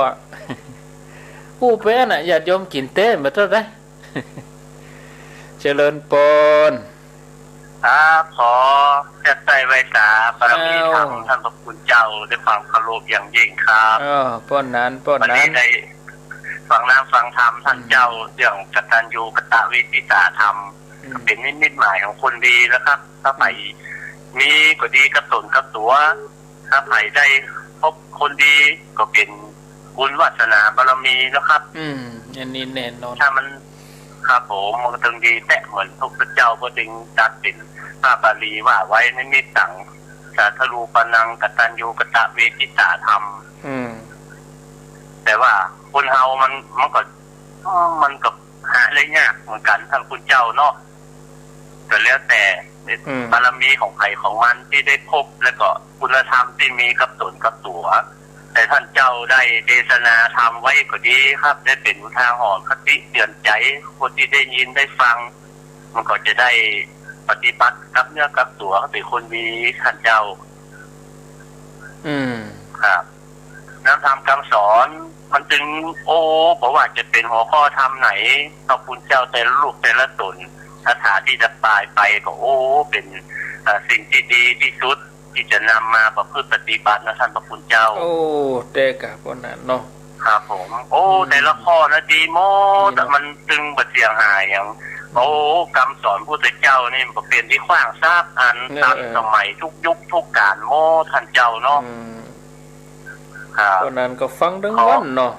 อู้ ไปอั้นน่ะ ญาติโยมกิ๋นเต๊ะมาเต้าใด เจริญปอน ครับ ขอแทรกไส้ไหว้สาบารมีธรรม อ้าว ท่านพระคุณเจ้าด้วยความเคารพอย่างยิ่งครับ เออ ป้อนนั้น ป้อนนั้น วันนี้ได้ฟังน้ำฟังธรรมท่านเจ้า อืม เรื่องกตัญญูกตเวทิตาธรรม อืม เป๋นนิมิตหมายของคนดีนะครับ ถ้าใผ อืม มีก็ดีกับต๋นกับตั๋ว ถ้าใผได้พบคนดีก็เป๋นบุญวาสนาบารมีนะครับ อืม อันนี้แน่นอน ถ้ามัน ครับผม มันก็ตึงดีแต๊เหมือนพระพุทธเจ้าก็ตึงตรัสเป๋นพระบาลีว่าไว้ นิมิตตัง สาธรูปานัง กตัญญูกตเวทิตาธรรม อืม แต่ว่าคนเฮามัน มันก็ มันก็หาได้ยากเหมือนกั๋น ท่านคุณเจ้าเนาะ ก็แล้วแต่ อืม บารมีของใผของมันตี้ได้พบ แล้วก็คุณธรรมตี้มีกับต๋นกับตั๋ว แต่ท่านเจ้าได้เทศนาธรรมไว้ก็ดีครับ ได้เป๋นอุทาหรณ์คติเตือนใจ๋ คนตี้ได้ยินได้ฟัง มันก็จะได้ปฏิบัติกับเนื้อกับตั๋ว เป๋นคนดี ท่านเจ้า อืม ครับ น้ำธรรมคำสอนมันจึง โอ้ บ่ว่าจะเป๋นหัวข้อธรรมไหน พระคุณเจ้าแต่ละรูปแต่ละต๋น คาถาตี้จะปายไปก็ โอ้ เป๋น เอ่อ สิ่งตี้ดีตี้สุด ตี้จะนำมาประพฤติปฏิบัตินะ ท่านพระคุณเจ้า โอ้ แต่กะป้อนนั้นเนาะ ครับผม โอ้ อืม แต่ละข้อนะดีหมด ดีหมด มันจึงบ่เสียหายหยัง อืม โอ้ คำสอนพุทธเจ้านี่มันเป๋นตี้กว้างสักอัน เออ ตัน เออ สมัยทุกยุคทุกก๋าลหมด ท่านเจ้าเนาะ อืม ครับ ป้อนนั้นก็ฟังตึงวันเนาะ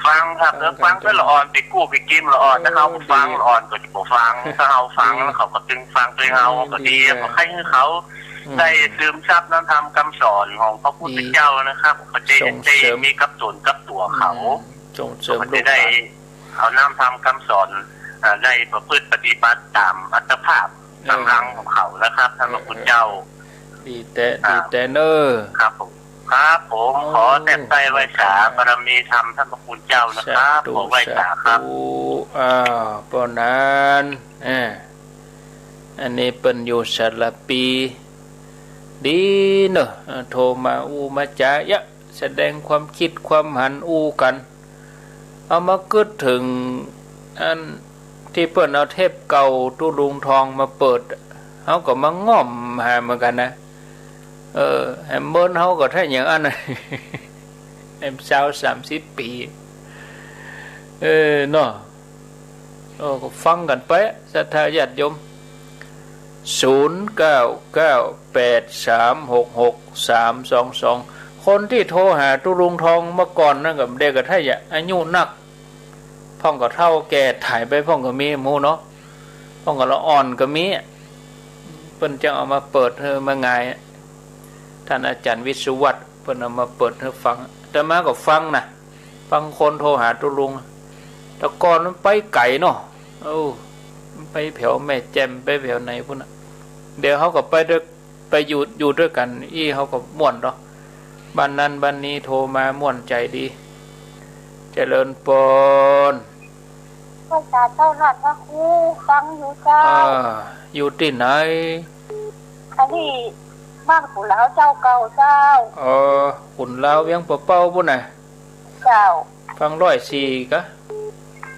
ฟังครับ ฟังกั๋น แล้วฟังแต่ละอ่อนไปกู้ไปกิมละอ่อน เออ ถ้าเฮาบ่ฟัง ดี ละอ่อนก็จะบ่ฟัง ถ้าเฮาฟัง ดี แล้วเขาก็ตึงฟังโดยเฮา อืม ก็ดี ดี แล้วก็ใค่หื้อเขา อืม ได้ซึมซับน้ำธรรมคำสอนของพระพุทธเจ้านะครับ ดี ก็จะ ส่งเสริม ได้มีกับต๋นกับตั๋วเขา อืม ส่งเสริม ก็จะได้ ลูกหลาน เอาน้ำธรรมคำสอน อ่า ได้ประพฤติปฏิบัติต๋ามอัตภาพ เออ ก๋ำลังของเขานะครับ ท่านพระคุณเจ้า เออ เออ ดีแต๊ ครับ ดีแต๊เน่อ ครับผม ครับผม โอ้ ขอแทรกไส้ไหว้สา ขอบคุณ บารมีธรรมท่านพระคุณเจ้านะครับ สาธุ ขอไหว้สาครับ สาธุ อ้าว ป้อนนั้น อ่า อันนี้เปิ้นอยู่สารภี ดีเน่อ อ่า โทรมาอู้มาจ๋าเยียะ แสดงความกึ๊ดความหันอู้กั๋น เอามากึ๊ดเถิงอันตี้เปิ้นเอาเทปเก่าตุ๊ลุงทองมาเปิด เฮาก็มาง่อมหาเหมือนกั๋นนะ เออ แหมเมินเฮาก็ถ้าอย่างอั้นน่ะ แหมซาวสามสิบปี๋ เออ เนาะ เออ ก็ฟังกั๋นไป ศรัทธาญาติโยม ศูนย์เก้าเก้าแปดสามหกหกสามสองสอง คนตี้โทรหาตุ๊ลุงทองเมื่อก่อนนั้นก็เด็กกะถ้าจะอายุนัก พ่องก็เฒ่าแก่ถ่ายไปพ่องก็มีหมู่เนาะ พ่องก็ละอ่อนก็มี เปิ้นจังเอามาเปิดหื้อมาหงาย ต้านอาจ๋ารย์วิศวัตรเปิ้นเอามาเปิดหื้อฟัง อาตมาก็ฟังนะ ฟังคนโทรหาตุ๊ลุง แต่ก่อนมันไปไก๋เนาะ เออ มันไปแผวแม่แจ่ม ไปแผวไหนปู้นน่ะ เดี๋ยวเฮาก็ไปด้วย ไปอยู่ อยู่ด้วยกั๋นอี้ เฮาก็ม่วนเนาะ บ้านนั้นบ้านนี้โทรมาม่วนใจ๋ดี เจริญปอน ไหว้สาเจ้าหลวงพ่อครู ฟังอยู่เจ้า อ่า อยู่ตี้ไหน อันนี้บ้านขุนลาวเจ้าเก่าเจ้า อ๋อ ขุนลาวเวียงป่าเป้าปู้นน่ะ เจ้า ฟังร้อยสี่กะ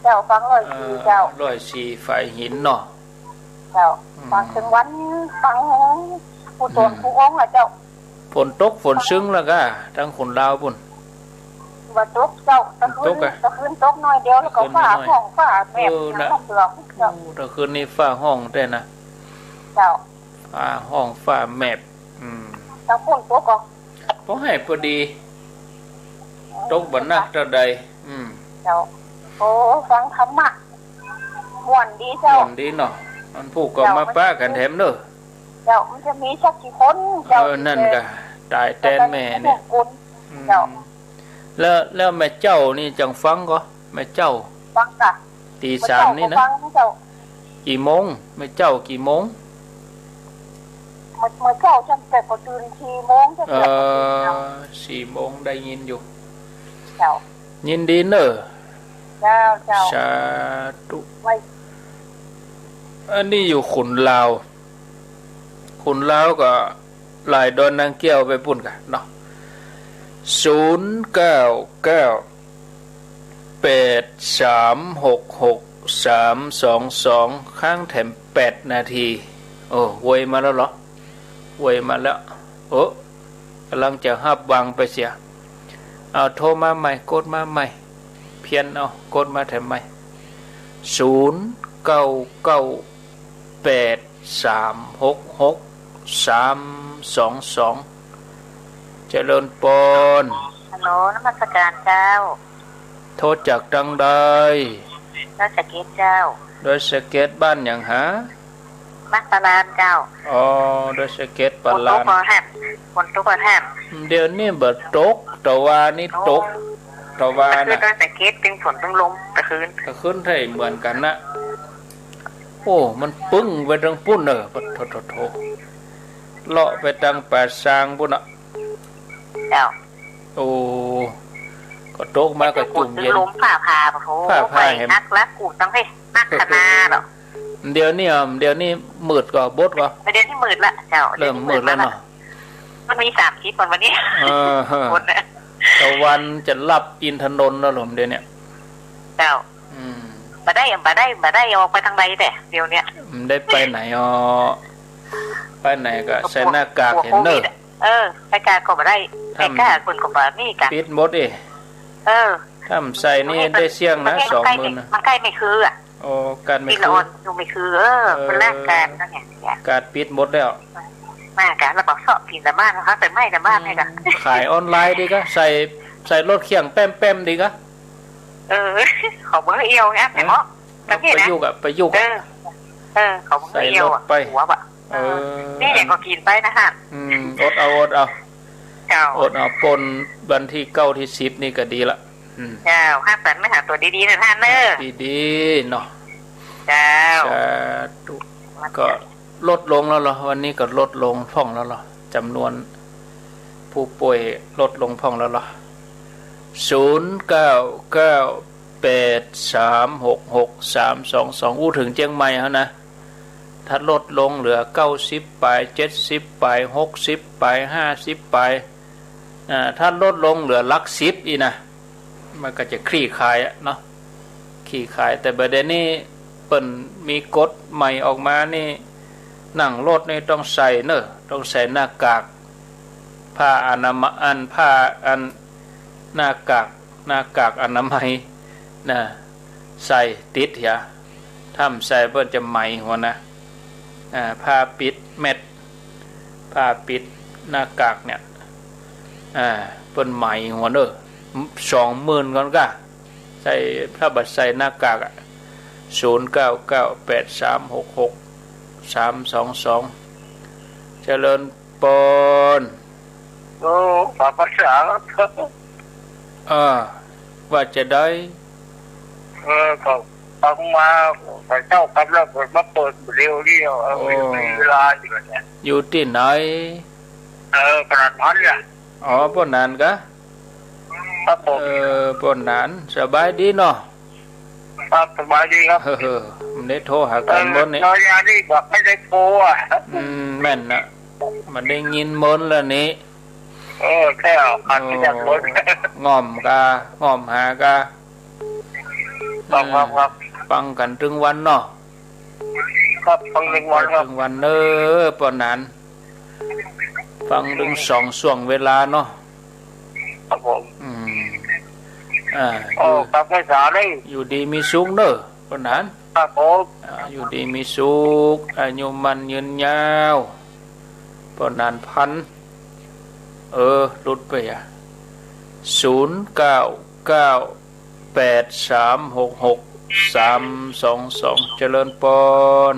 เจ้า ฟังร้อยสี่ อ่า เจ้า ร้อยสี่ฝายหินเนาะ เจ้า อืม ฟังเถิงวัน ฟังปู่โตน อืม ปู่องค์ละเจ้า ฝนตกฝนซึ่งละกะ ตางขุนลาวปู้น บ่ตกเจ้า ตะคืน บ่ตกอะ ตะคืนตกหน้อยเดียว แล้วก็ ตะคืน ฟ้า หน้อย ห้องฟ้าแมบ เออ นะ หยังเหลืองเจ้า โอ้ ตะคืนนี้ฟ้าห้องแต๊นะ เจ้า ฟ้าห้องฟ้าแมบ อืม ตางปู้นตกก็ พอหื้อพอดี ตกบ่หนักเต้าใด อืม เจ้า โอ้ ฟังธรรมะ ม่วนดีเจ้า ม่วนดีเนาะ มันผู้ก็ เจ้า มาปะกั๋นแถมเนาะ เจ้า มันจะมีสักกี่คนเจ้า เออ ตี้ นั่นกะ ต๋ายแตนแม่เนี่ย อืม เจ้า แล้ว แล้วแม่เจ้านี่จังฟังก่อ แม่เจ้า ฟังกะ ตีสามนี่นะ แม่เจ้าก็ฟังเจ้า กี่โมง แม่เจ้ากี่โมง เมื่อ เมื่อเจ้าฉันแต่ก็ตื่นสี่โมง เจ้า เออ เจ้าก็ตื่นเอา สี่โมงได้ยินอยู่ เจ้า ยินดีเน่อ เจ้า เจ้า สาธุ ไว้ อันนี้อยู่ขุนลาว ขุนลาวก็หลายดอนนางแก้วไปปู้นกะเนาะ ศูนย์เก้าเก้าแปดสามหกหกสามสองสอง ค้างแถมแปดนาที โอ้ ไวมาแล้วเหรอ ไวมาแล้ว โอ้ ก่ำลังจะฮับวางไปเสีย เอาโทรมาใหม่ กดมาใหม่ เพี้ยนเอา กดมาแถมใหม่ ศูนย์เก้าเก้าแปดสามหกหกสามสองสอง เจริญปอน ฮัลโหล นมัสการเจ้า โทรจากตางใด ดอยสะเก็ดเจ้า ดอยสะเก็ดบ้านหยังหา บ้านปาลานเจ้า อ๋อ ดอยสะเก็ดปาลาน ฝนตกบ่แฮม ฝนตกบ่แฮม เดี๋ยวนี้บ่ตก ตะวานี้ตก ตะวา ตะคืน น่ะ ดอยสะเก็ดตึงฝนตึงลมตะคืน ตะคืนไทยเหมือนกั๋นนะ โอ้ มันปึ้งไปตางปู้นเน่อ ปะโถ โถ โถ เลาะไปตางป่าซางปู้นน่ะ เจ้า โอ้ ก็ตกมาก็จุ่มเย็น ลมฟ้าผ่า โอ้โห ฟ้าผ่า ไฟ แหม ฮักละกูตังเพ่ฮักขนาดเหรอ เดี๋ยวนี้อ่ะ เดี๋ยวนี้มืดก่อ บดก่อ เดี๋ยวนี้มืดละเจ้า เริ่มมืดแล้วเนาะ มันมีสามสิบวันวันนี้ เออ คนน่ะ ตะวันจะลับอินทนนท์แล้วเหรอเดี๋ยวเนี้ย เจ้า อืม บ่ได้ บ่ได้ บ่ได้ออกไปตางใดแต่เดี๋ยวเนี้ย บ่ได้ไปไหนอ่ะ ไปไหนก็ใส่หน้ากาก หัว เห็นเนอะ โควิดอะ เออ ไปกาก็บ่ได้ ถ้า ไปกาคนก็บ่มีกะ ปิดหมดเอ้ย เออ ถ้าบ่ใส่นี่ได้เสี้ยงนะ มันใกล้ สองหมื่นนะ มันใกล้ไม่คืออะ โอ้ กั๋นไม่คือ กินละอ่อนอยู่ไม่คือ เออ เออ มันร่างกายมันเนี่ย กั๋นปิดหมดแล้ว มากะ แล้วก็เซาะกิ๋นแต่บ้านเขา ใส่ไม้แต่บ้านให้กะ อืม ขายออนไลน์ดีกะ ใส่ ใส่รถเคี่ยงแป้มๆดีกะ เออ เขาบ่ให้เอี่ยวไง เออ แต่เหมาะ ประเภทนะ ประยุกต์อะ ประยุกต์อะ เออ เออ เขาบ่ให้เอี่ยวอะ ใส่รถไป หัวอะ เออ นี่แหละก็กิ๋นไปนะฮะ อืม อดเอา อดเอา เจ้า อดเอา ปนวันที่เก้าที่สิบนี่ก็ดีละ อืม เจ้า ฮักสันมาหาตั๋วดีๆนะท่านเนอะ ดีๆเนาะ เจ้า สาธุ ก็ลดลงแล้วเหรอ วันนี้ก็ลดลงพ่องแล้วเหรอ จ๋ำนวนผู้ป่วยลดลงพ่องแล้วเหรอ ศูนย์เก้าเก้าแปดสามหกหกสามสองสอง อู้เถิงเจียงใหม่เฮานะ ถ้าลดลงเหลือเก้าสิบป๋าย เจ็ดสิบป๋าย หกสิบป๋าย ห้าสิบป๋าย อ่า ถ้าลดลงเหลือหลักสิบอี้นะ มันก็จะคลี่คลายอะเนาะ คลี่คลาย แต่บ่าเดี่ยวนี้เปิ้นมีกฎใหม่ออกมานี่ นั่งรถนี่ต้องใส่เนอะ ต้องใส่หน้ากาก ผ้าอนามัย อัน ผ้าอัน หน้ากาก หน้ากากอนามัยนะ ใส่ติดเหีย ถ้าบ่ใส่เปิ้นจะไหม้หัวนะ อ่า ผ้าปิดแมส ผ้าปิดหน้ากากเนี่ย อ่า เปิ้นไหม้หัวเน่อ สองหมื่นก่อนก้า ใส่ ถ้าบ่ใส่หน้ากากอะ ศูนย์เก้าเก้าแปดสามหกหกสามสองสอง เจริญปอน โอ้ ปากภาษา อ่า ว่าจะได้ เออ ก็ฟังมา แต่เจ้ากำลังมาเปิดเร็วนี่ เออ โอ้ มีเวลาอยู่เนี่ย อยู่ตี้ไหน เออ ตลาดพันธุ์เนี่ย อ๋อ ป้อหนานกะ ครับผม เออ ป้อหนาน สบายดีเนาะ ครับ สบายดีครับ เออ บ่ได้โทรหากั๋น เออ บ่เนี่ย น้อยานี่บอกไม่ได้โทรอ่ะ อืม แม่นนะ บ่ได้ยินเมินแล้วนี่ เออ ใช่อ่ะ ขาดไปจากเมิน โอ้ ง่อมกา ง่อมหากา ครับ ครับ ครับ ฟังกั๋นตึงวันเนาะ ครับ ฟังตึงวันครับ ตึงวันเน้อ ป้อหนาน ฟังตึงสองช่วงเวลาเนาะ ครับผม อืม อ่า โอ้ อยู่ ครับ ไม่สายเลย อยู่ดีมีสุขเน้อ ป้อหนาน ครับผม อ่า อยู่ดีมีสุข อายุมั่นยืนยาว ป้อหนานพันธุ์ เออ หลุดไปอ่ะ ศูนย์เก้าเก้าแปดสามหกหกสามสองสอง เจริญปอน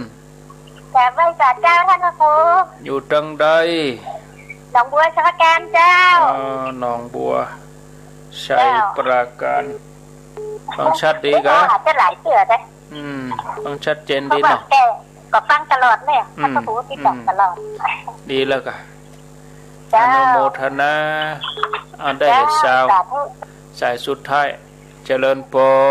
กราบไหว้สาเจ้าต้านพระครู อยู่ตังใด หนองบัวชัยปราการเจ้า อ๋อ หนองบัวชัยปราการ เจ้า ฟังชัดดีกะ ว่าจะหลายเตื้อเด้ อืม ฟังชัดเจนดีเนาะ เพราะว่าแกก็ฟังตลอดเนี่ย อืม ต้านพระครูติดต่อตลอด อืม ดีแล้วกะ เจ้า อนุโมทนา อ่า ได้ เจ้า สาว สาธุ สายสุดท้าย เจริญปอน